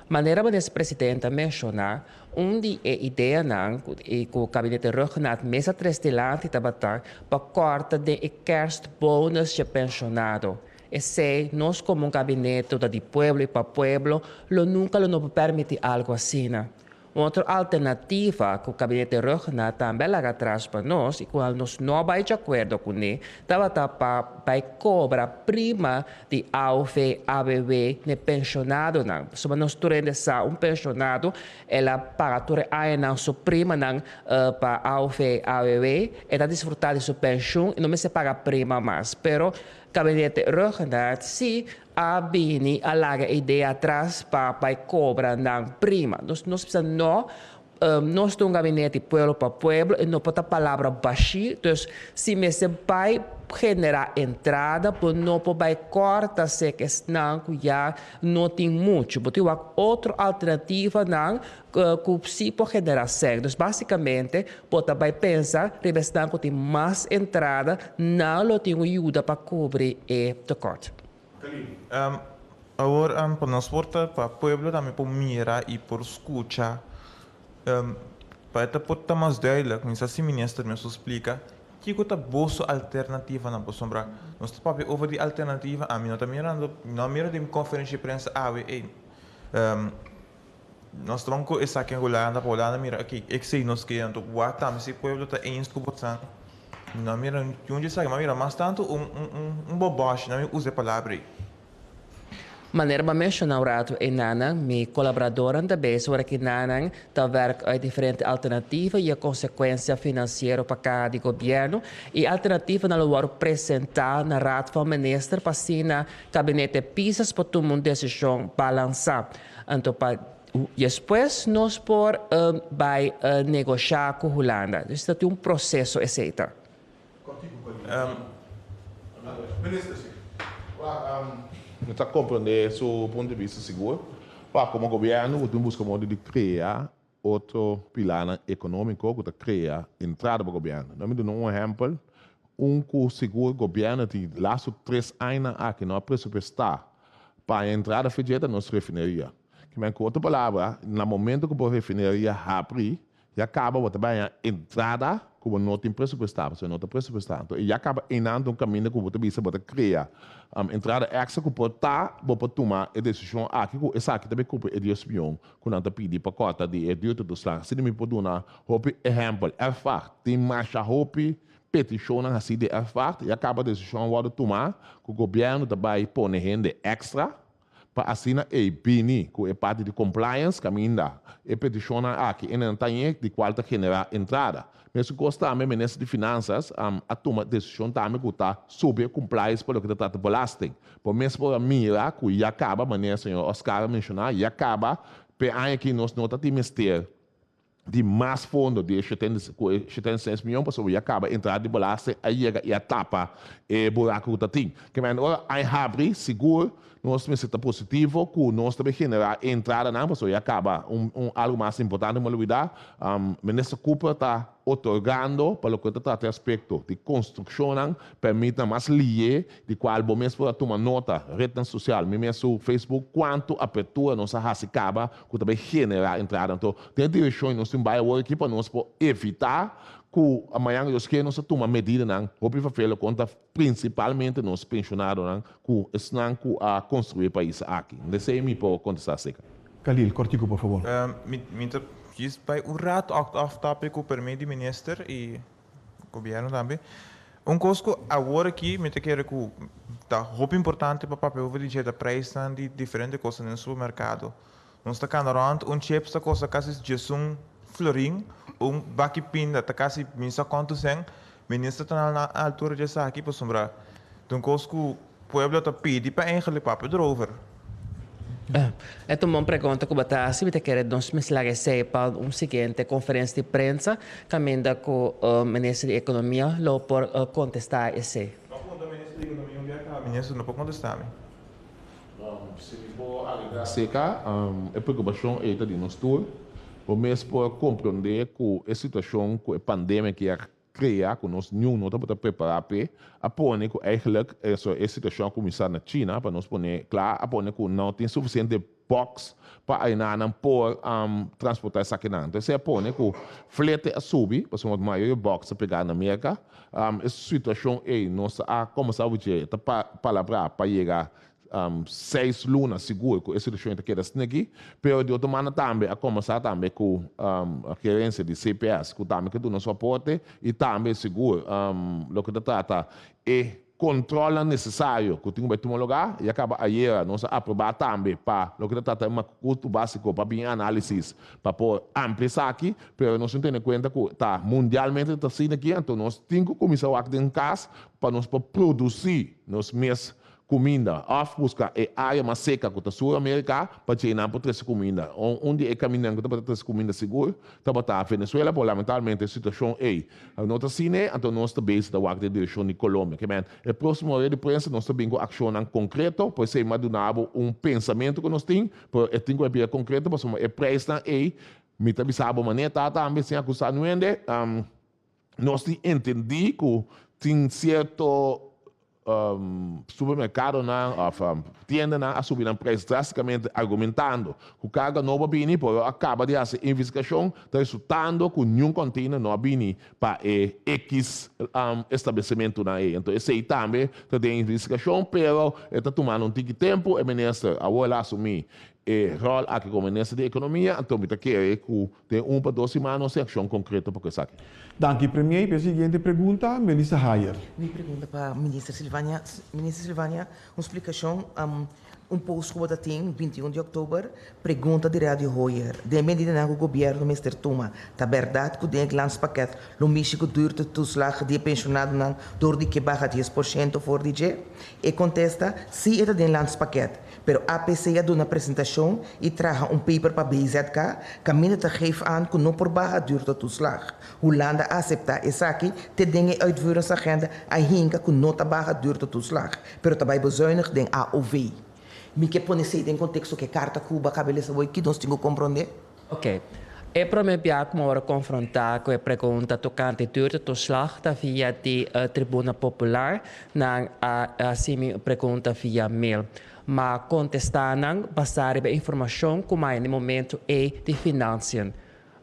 Manera Minister President a menshoná, un di e ideanan ku e ku Kabinete Rhuggenaath mes a tres dilanti tabata pa kòrta den e kerstbonus dje penshonado. Esei, nos komo un kabinete ku ta di pueblo i pa pueblo, lo nunka lo no por pèrmití algu asina. Un otro alternativa ku Gabinete Rhuggenaath tambe a laga atras pa nos i kual nos no a bai djakuerdo kuné tabata pa bai kobra prima di AOV, ABW n'e penshonadonan. Pasobra nos tur hende sa un penshonado el a paga tur e añanan su primanan pa AOV, ABW, e ta disfrutá di su penshun i no mester paga prima mas. Pero Gabinete Rhuggenaath si a bini a laga e idea atras pa bai cobra nan prima. Nos nos bisa no, nos ta un gabinete pueblo pa pueblo y no por ta palabra bashi, dus si mester bai genera entrada bo no por bai corta sek esnan cu ya no tin mucho. Bo tin wak otro alternativanan cu si por genera sek. Dus basicamente bo ta bai pensa riba esnan cu tin mas entrada, nan lo tin un yuda pa cubri e tekort. Awor pa nos por ta pa pueblo tambe por mira y por scucha pa e ta por ta mas duidelijk mi sa si minister mes por splica kico ta boso alternativanan pasobra nos ta papia over di alternativa ami no ta mirando no a mira den conferencia di prensa awe ey nos ta ban cu esaki en Hulanda pa Hulanda mira aki esey nos ke anto wak tambe si pueblo ta eens cu bosan. Mi no a mira niun di esaki, mi a mira mas tantu un un un bòbòshi, no mi usa e palabra ei. Manera mi a menshoná un ratu enanan, mi kolaboradornan ta bezig ora ki nanan ta wèrk uit diferente alternativa i e konsekuensia finansiero pa kaha di gobièrnu. E alternativanan lo wòrdu presentá na Raad van Minister pa asina Kabinete Pisas por tuma un desishon balansá. Anto pa despues nos por bai negoshá ku Hulanda. Dus ta tin un proseso esei ta. Minister, si. Mi ta komprendé su punto di bista sigur. Pa komo gobièrnu bo tin buska modo di krea otro pilarnan ekonómiko ku ta krea entrada pa gobièrnu. Lo mi duna un ehèmpel, un ku sigur gobièrnu tin lastu tres añanan aki no a presupuestá pa entrada fedje ta nos refineria. Kimen ku otro palabra, na momento ku bo refineria habri, Ya kaba bo ta bai haña entrada ku bo no tin presupuestá, pasobra no ta presupuestá. Anto e ya kaba einan ta un kaminda ku bo ta bisa bo ta krea entrada èkstra ku por ta bo por tuma e desishon aki ku esaki ta bai kumpli e dies mion ku nan ta pidi pa kòrta di e duurtetoeslag. Asina mi por duna hopi ehèmpel. Erfpacht tin masha hopi petishonnan hasí di erfpacht. Ya kaba desishon a wòrdu tumá ku gobièrnu ta bai pone hende èkstra pa asina ei bini ku e parti di compliance kaminda e petishonnan aki e nan ta ñe di kual ta generá entrada. Mesun kos tambe Minister di Finansas a tuma desishon tambe ku ta subi e compliance pa loke ta trata belasting. Por mes por a mira ku ya kaba, manera señor Oscar a menshoná, ya kaba p'e aña aki nos no ta tin mester di mas fondo di e ku e 76 mion pasobra ya kaba entrada di belasting a yega i a tapa e buraku ku ta tin. Ke manera ora ai habri sigur nos mester ta positivo ku nos ta bay generá e entradanan pasobra ya kaba un un algu mas importante mi a lubida Minister Cooper ta otorgando pa loke ta trata e aspekto di konstrukshonnan pèrmitnan mas lié di cual bo mes por a tuma nota, rednan social, mi mes su Facebook, cuanto apertura nos a haci caba cu ta bay genera entrada. Anto, den e direccion y nos tin bay awor aki pa nos por evita cu mañan Dios kier nos a tuma medidanan hopi vervelen contra principalmente nos pensionadonan cu esnan cu a construi e pais aki. Esey mi por contesta acerca. Khalil, cortico por favor. Mi ta djis bay un rato off topic cu permit di minister y Gobierno tambe. Un cos cu awor aki mi ta kere cu ta hopi importante pa papia over di dje ta prijsnan di diferente cosnan den supermercado. Nos ta cana rond, un chips ta costa casi diesun florin, un baki pinda ta casi mi sa cuanto cen. Minister ta na altura di esaki pasobra ta un cos cu Pueblo ta pidi pa eigenlijk papia erover. E ta un bon pregunta ku bo ta hasi. Mi ta kere nos mester laga esei pa un siguiente konferensia di prensa kaminda ku Minister di Ekonomia lo por kontestá esei. Bo a puntra Minister di Ekonomia un bia kaba, Minister no por kontestá mi. Si mi por agregá seka, e preokupashon ei ta di nos tur. Bo mes por komprondé ku e situashon ku e pandemia ki a krea ku nos niun no tabata prepará p'e, a pone ku eigenlijk eso e situashon a kuminsá na China, pa nos pone kla, a pone ku no tin sufisiente box pa ainanan por transportá esakinan. Entonces esei a pone ku flete a subi, pasobra mayoria box ta pegá na Merka. E situashon ei nos a kuminsá widje ta palabrá pa yega seis luna sigur ku e situashon ta keda sneki, pero di otro banda tambe a kombersá tambe ku gerensia di CPS ku tambe ke duna su aporte i tambe sigur loke ta trata e kontrolnan nesesario ku tin ku bai tuma lugá. Ya kaba ayera nos a aprobá tambe pa loke ta trata e makutu básiko pa bin análisis pa por amplia esaki, pero nos tin tene kuenta ku ta mundialmente ta asina aki, anto nos tin ku kuminsá wak den kas pa nos por produsí nos mes Kuminda, òf buska e área mas seka ku ta Sur Amerika pa dje nan por trese kuminda. Un di e kamindanan ku tabata trese kuminda sigur tabata Venezuela, pero lamentablemente e situashon ei no ta asina, anto nos ta bezig ta wak den direkshon di Colombia. Ke men, e próksimo rueda di prensa nos ta bin ku akshonnan konkreto, por esei mi a duna bo un pensamentu ku nos tin, pero e tin ku e bira konkreto pasobra e preisnan ei, mi ta bisa bo manera ta tambe sin akusá nuende, nos tin entendí ku tin sierto supermerkadonan òf tiendanan a subi nan preis drástikamente argumentando ku karga nobo a bini pero a kaba di hasi investigashon ta resultando ku niun kònteiner no a bini pa e ekis establesimentunan ei. Anto esei tambe ta den investigashon pero e ta tumando un tiki tempu e minister awor el a asumí e ròl aki komo minister di ekonomia anto mi ta kere ku Den un pa dos siman nos tin akshon konkreto pa ku esaki. Danki Premier. Pa e siguiente pregunta, Melissa Hayer. Mi pregunta pa Minister Silvania. Minister Silvania, un splikashon. Un post ku bo ta tin, 21 di òktober, pregunta di Radio Hoyer, Den medidanan ku gobièrnu mester tuma, ta bèrdat ku den e landspakket lo mishi ku duurtetoeslag di e penshonadonan dor di ke baha 10% for di dje? E kontesta, Si e ta den landspakket, pero APC a duna presentashon i traha un paper pa BZK kaminda ta geef aan ku no por baha duurtetoeslag. Hulanda a aseptá esaki te den e uitvoeringsagenda a hinka ku no ta baha duurtetoeslag. Pero ta bai bezuinig den AOV. Mi ke pone esei den konteksto ku e karta ku bo a kaba lesa awor, ki nos tin ku komprondé? Oké. E promé bia ku mi a wòrdu konfrontá ku e pregunta tokante duurtetoeslag ta via di Tribuna Popular. Nan a hasi mi un pregunta via mail. M'a kontestá nan basá riba e informashon ku m'a haña na e momentu ei di Financiën.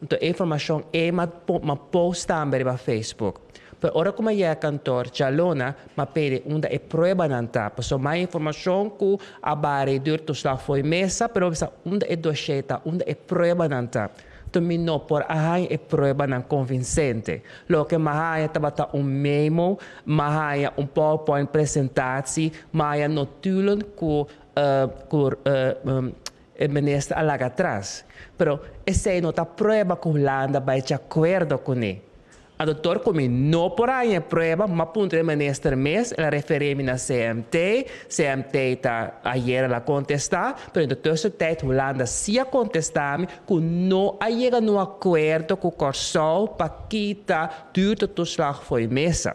Anto e informashon ei m'a m'a post tambe riba Facebook. Pero ora ku m'a yega kantor djaluna, m'a pidi unda e pruebanan ta. Pasobra m'a informashon ku a bari duurtoeslag fo'i mesa, pero m'a bisa unda e doshé ta, unda e pruebanan ta. Anto mi no por a haña e pruebanan konvinsente. Loke m'a haña tabata un memo, m'a haña un PowerPoint presentatie, m'a haña notulen ku ku E minister a laga atras. Pero esei no ta prueba ku Hulanda bai djakuerdo kuné. A doktor ku mi no por haña e prueba, m'a puntra e minister mes, el a referí mi na CMT, CMT ta ayer el a kontestá, pero in de tussentijd Hulanda sí a kontestá mi ku no a yega na un akuerdo ku Kòrsou pa kita duurtetoeslag fo'i mesa.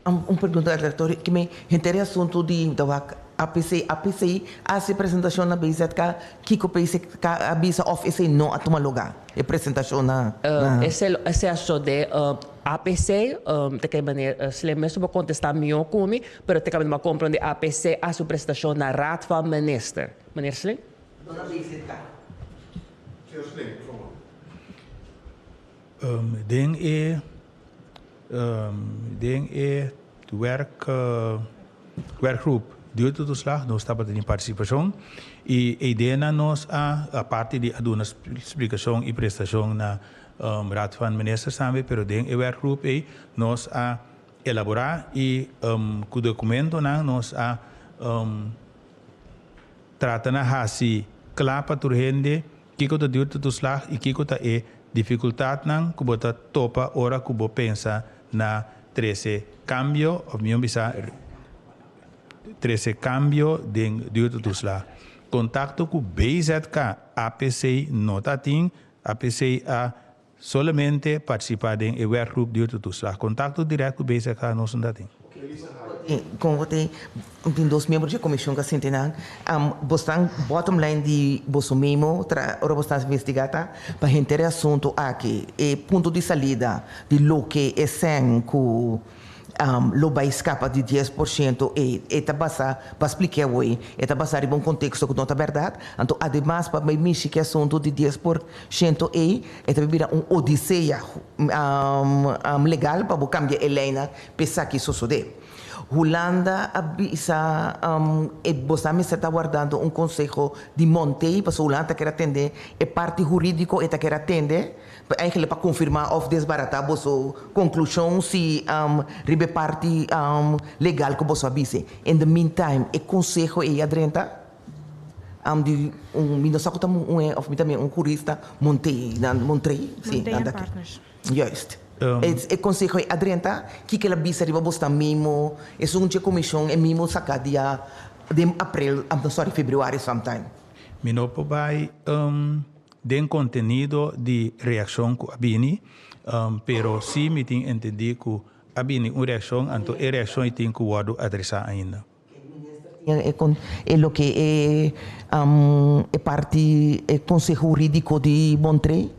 Un pregunta aleatorio ki mi henter e asuntu di ta wak APC. APC a hasi presentashon na BZK, kiko PZK a bisa òf esei no a tuma lugá, e presentashon na na. Esei a sosodé APC ta kere manera Slim mes por kontestá mihó ku mi, pero te kaminda mi a komprondé APC a hasi un presentashon na Raad van Minister. Meneer Slim? No na BZK. Señor Slim, por favor. Den e den e werk werkgroep Duurtetoeslag nos tabata tin partisipashon i e ideanan nos a aparte di a duna splikashon i prestashon na Raad van Ministers tambe pero den e werkgroep ei nos a elaborá i ku dokumentonan nos a trata na hasi kla pa tur hende Kiko ta duurtetoeslag i kiko ta e difikultatnan ku bo ta topa ora ku bo pensa na trese kambio òf mihó bisa trese kambio den duurtetoeslag? Kontakto ku BZK APC no ta tin, APC a solamente partisipá den e werkgroep duurtetoeslag. Kontakto dirèkt ku BZK nos no ta tin. Kon bo tin tin dos miembro dje komishon ku a sinti nan bosnan bottom line di boso memo tra ora bosnan a investigá ta pa henter e asuntu aki e punto di salida di loke e sèn ku lo bai skapa di 10% e e ta basa pa spliké awor e ta basa riba un konteksto ku no ta bèrdat anto ademas pa bai mishi ku e asuntu di 10% ei e ta bira un odisea legal pa bo kambia e leinan Pa esaki sosodé. Hulanda a bisa e bosa mester ta wardando un konseho di Montei pasobra Hulanda ta kier atende e parti hurídiko e ta kier atende pa eigenlijk pa konfirmá òf desbaratá boso konklushon si riba e parti legal ku boso a bisa. In the meantime e konseho ei a drenta di un mi no sa ku ta un òf mi ta un hurista Montei nan Montrei si Montei en Partners. Juist. E conseho ei a drenta, kiko el a bisa riba bo sta mimo, esun dje comision e mimo saca dia den april, I'm sorry, februari sometime. Mi no por bai den contenido di reaccion cu a bini, pero si mi tin entendi cu a bini un reaccion, anto e reaccion ei tin cu wordo adresa ainda. E loke e e parti e conseho huridico di Montrey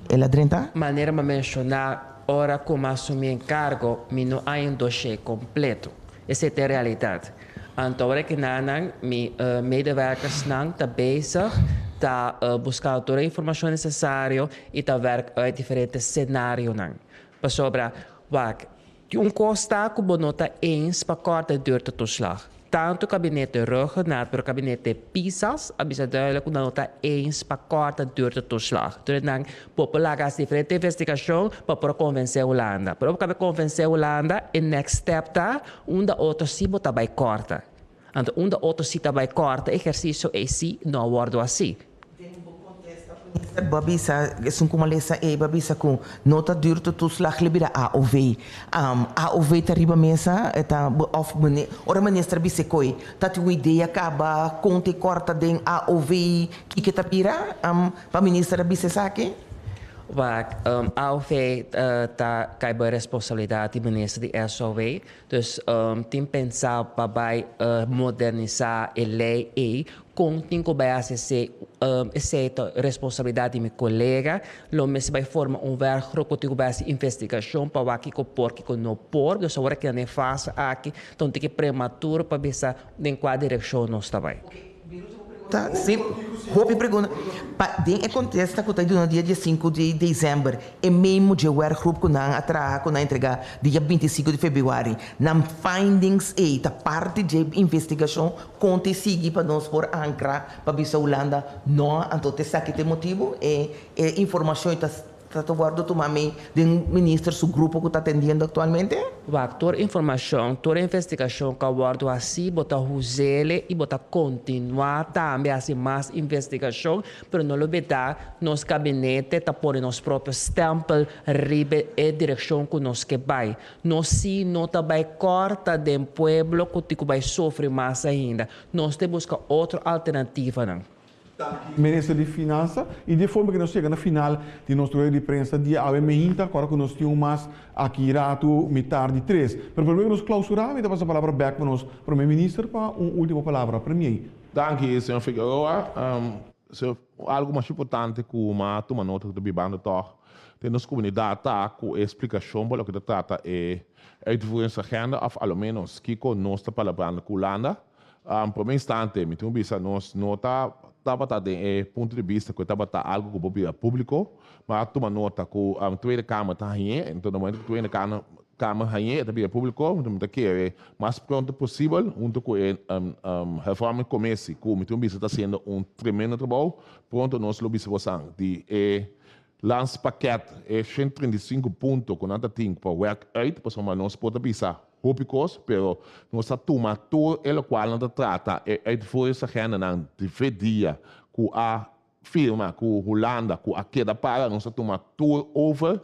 el a drenta. Manera mi a menshoná, ora ku mi a asumí enkargo, mi no haña un doshé kompleto. Esei ta e realidat. Anto ora ki nan mi medewerkersnan ta bezig ta buskando tur e informashon nesesario i ta wèrk uit diferente senarionan. Pasobra, wak, Tin un kos ta ku bo no ta eens pa kòrta e duurtetoeslag. Tantu kabinete Rhuggenaath pero kabinete Pisas a bisa duidelijk ku nan no ta eens pa kòrta duurtetoeslag. Entonces nan bo por laga hasi diferente investigashon pa por konvensé Hulanda. Pero ora bo kaba konvensé Hulanda e next step ta unda otro si bo ta bai kòrta. Anto unda otro si ta bai kòrta ehersisio ei si no a wòrdu hasí. Minister bo a bisa, esun ku malesa ei bo a bisa ku no ta duurtoetoeslag le bira aov. Aov ta riba mesa e ta òf ora minister bisa e koi ta tin un idea kaba kon ta e kòrta den aov kiko ta bira pa minister a bisa esaki? Wak, aov ta kai bo e responsabilidat di minister di SOW. Dus tin pensá pa bai modernisá e lei ei. Kon tin ku bai hasi esei? Esei ta responsabilidat di mi kolega. Lo mester bai forma un werkgroep ku tin ku bai hasi investigashon pa wak kiko por, kiko no por. Dus awor aki na e fase aki ta un tiki prematuro pa bisa den kua direkshon nos ta bai. Ta si hopi pregunta pa den e kontesta ku ta duna dia diesinku di desèmber e memo dje werkgroep ku nan a traha ku nan a entrega dia 25 di febrüari nan findings ei ta parti dje investigashon kon ta e sigui pa nos por ankra pa bisa Hulanda no anto ta esaki ta e motibu e e informashon ei ta Ta ta wordo tuma mee den minister su grupo cu ta atendiendo actualmente? Wak, tur informacion, tur investigacion cu a wordo haci, bo ta huzele y bo ta continua tambe haci mas investigacion, pero no lo bida nos gabinete ta pone nos propio stempel riba e direccion cu nos ke bay. Nos si no ta bay corta den pueblo cu tin cu bay sufri mas ainda. Nos te busca otro alternativanan. Danki Minister di Finansa y di e forma cu nos yega na final di nos rueda di prensa di awe meinta cu ora cu nos tin un mas aki ratu mitar di tres. Pero prome cu nos clausura mi ta pasa palabra bek pa nos Prome Minister pa un ultimo palabra. Premier. Danki señor Figueroa. Señor, algo mas importante cu m'a tuma nota cu ta bibando tog den nos comunidad ta cu e explicacion pa loke ta trata e uitvoeringsagenda of alomenos kico nos ta palabrando cu Hulanda. Prome instante mi tin ku bisa nos no ta tabata den e punto di bista ku e tabata algu ku por bira públiko, ma a tuma nota ku Tweede Kamer ta hañ'é, enton na momento ku Tweede Kamer hañ'é e ta bira públiko, enton mi ta kere mas pronto posibel hunto ku e hervormingscommissie ku mi tin ku bisa ta hasiendo un tremendo trabou, pronto nos lo bisa bosan di e landspakket e 135 punto ku nan ta tin pa wèrk uit pasobra nos por ta bisa Hopi kos, pero nos ta tuma tur e lokual nan ta trata e uitvoeringsagenda-nan di fe dia ku a firma ku Hulanda ku a keda para, nos ta tuma tur over.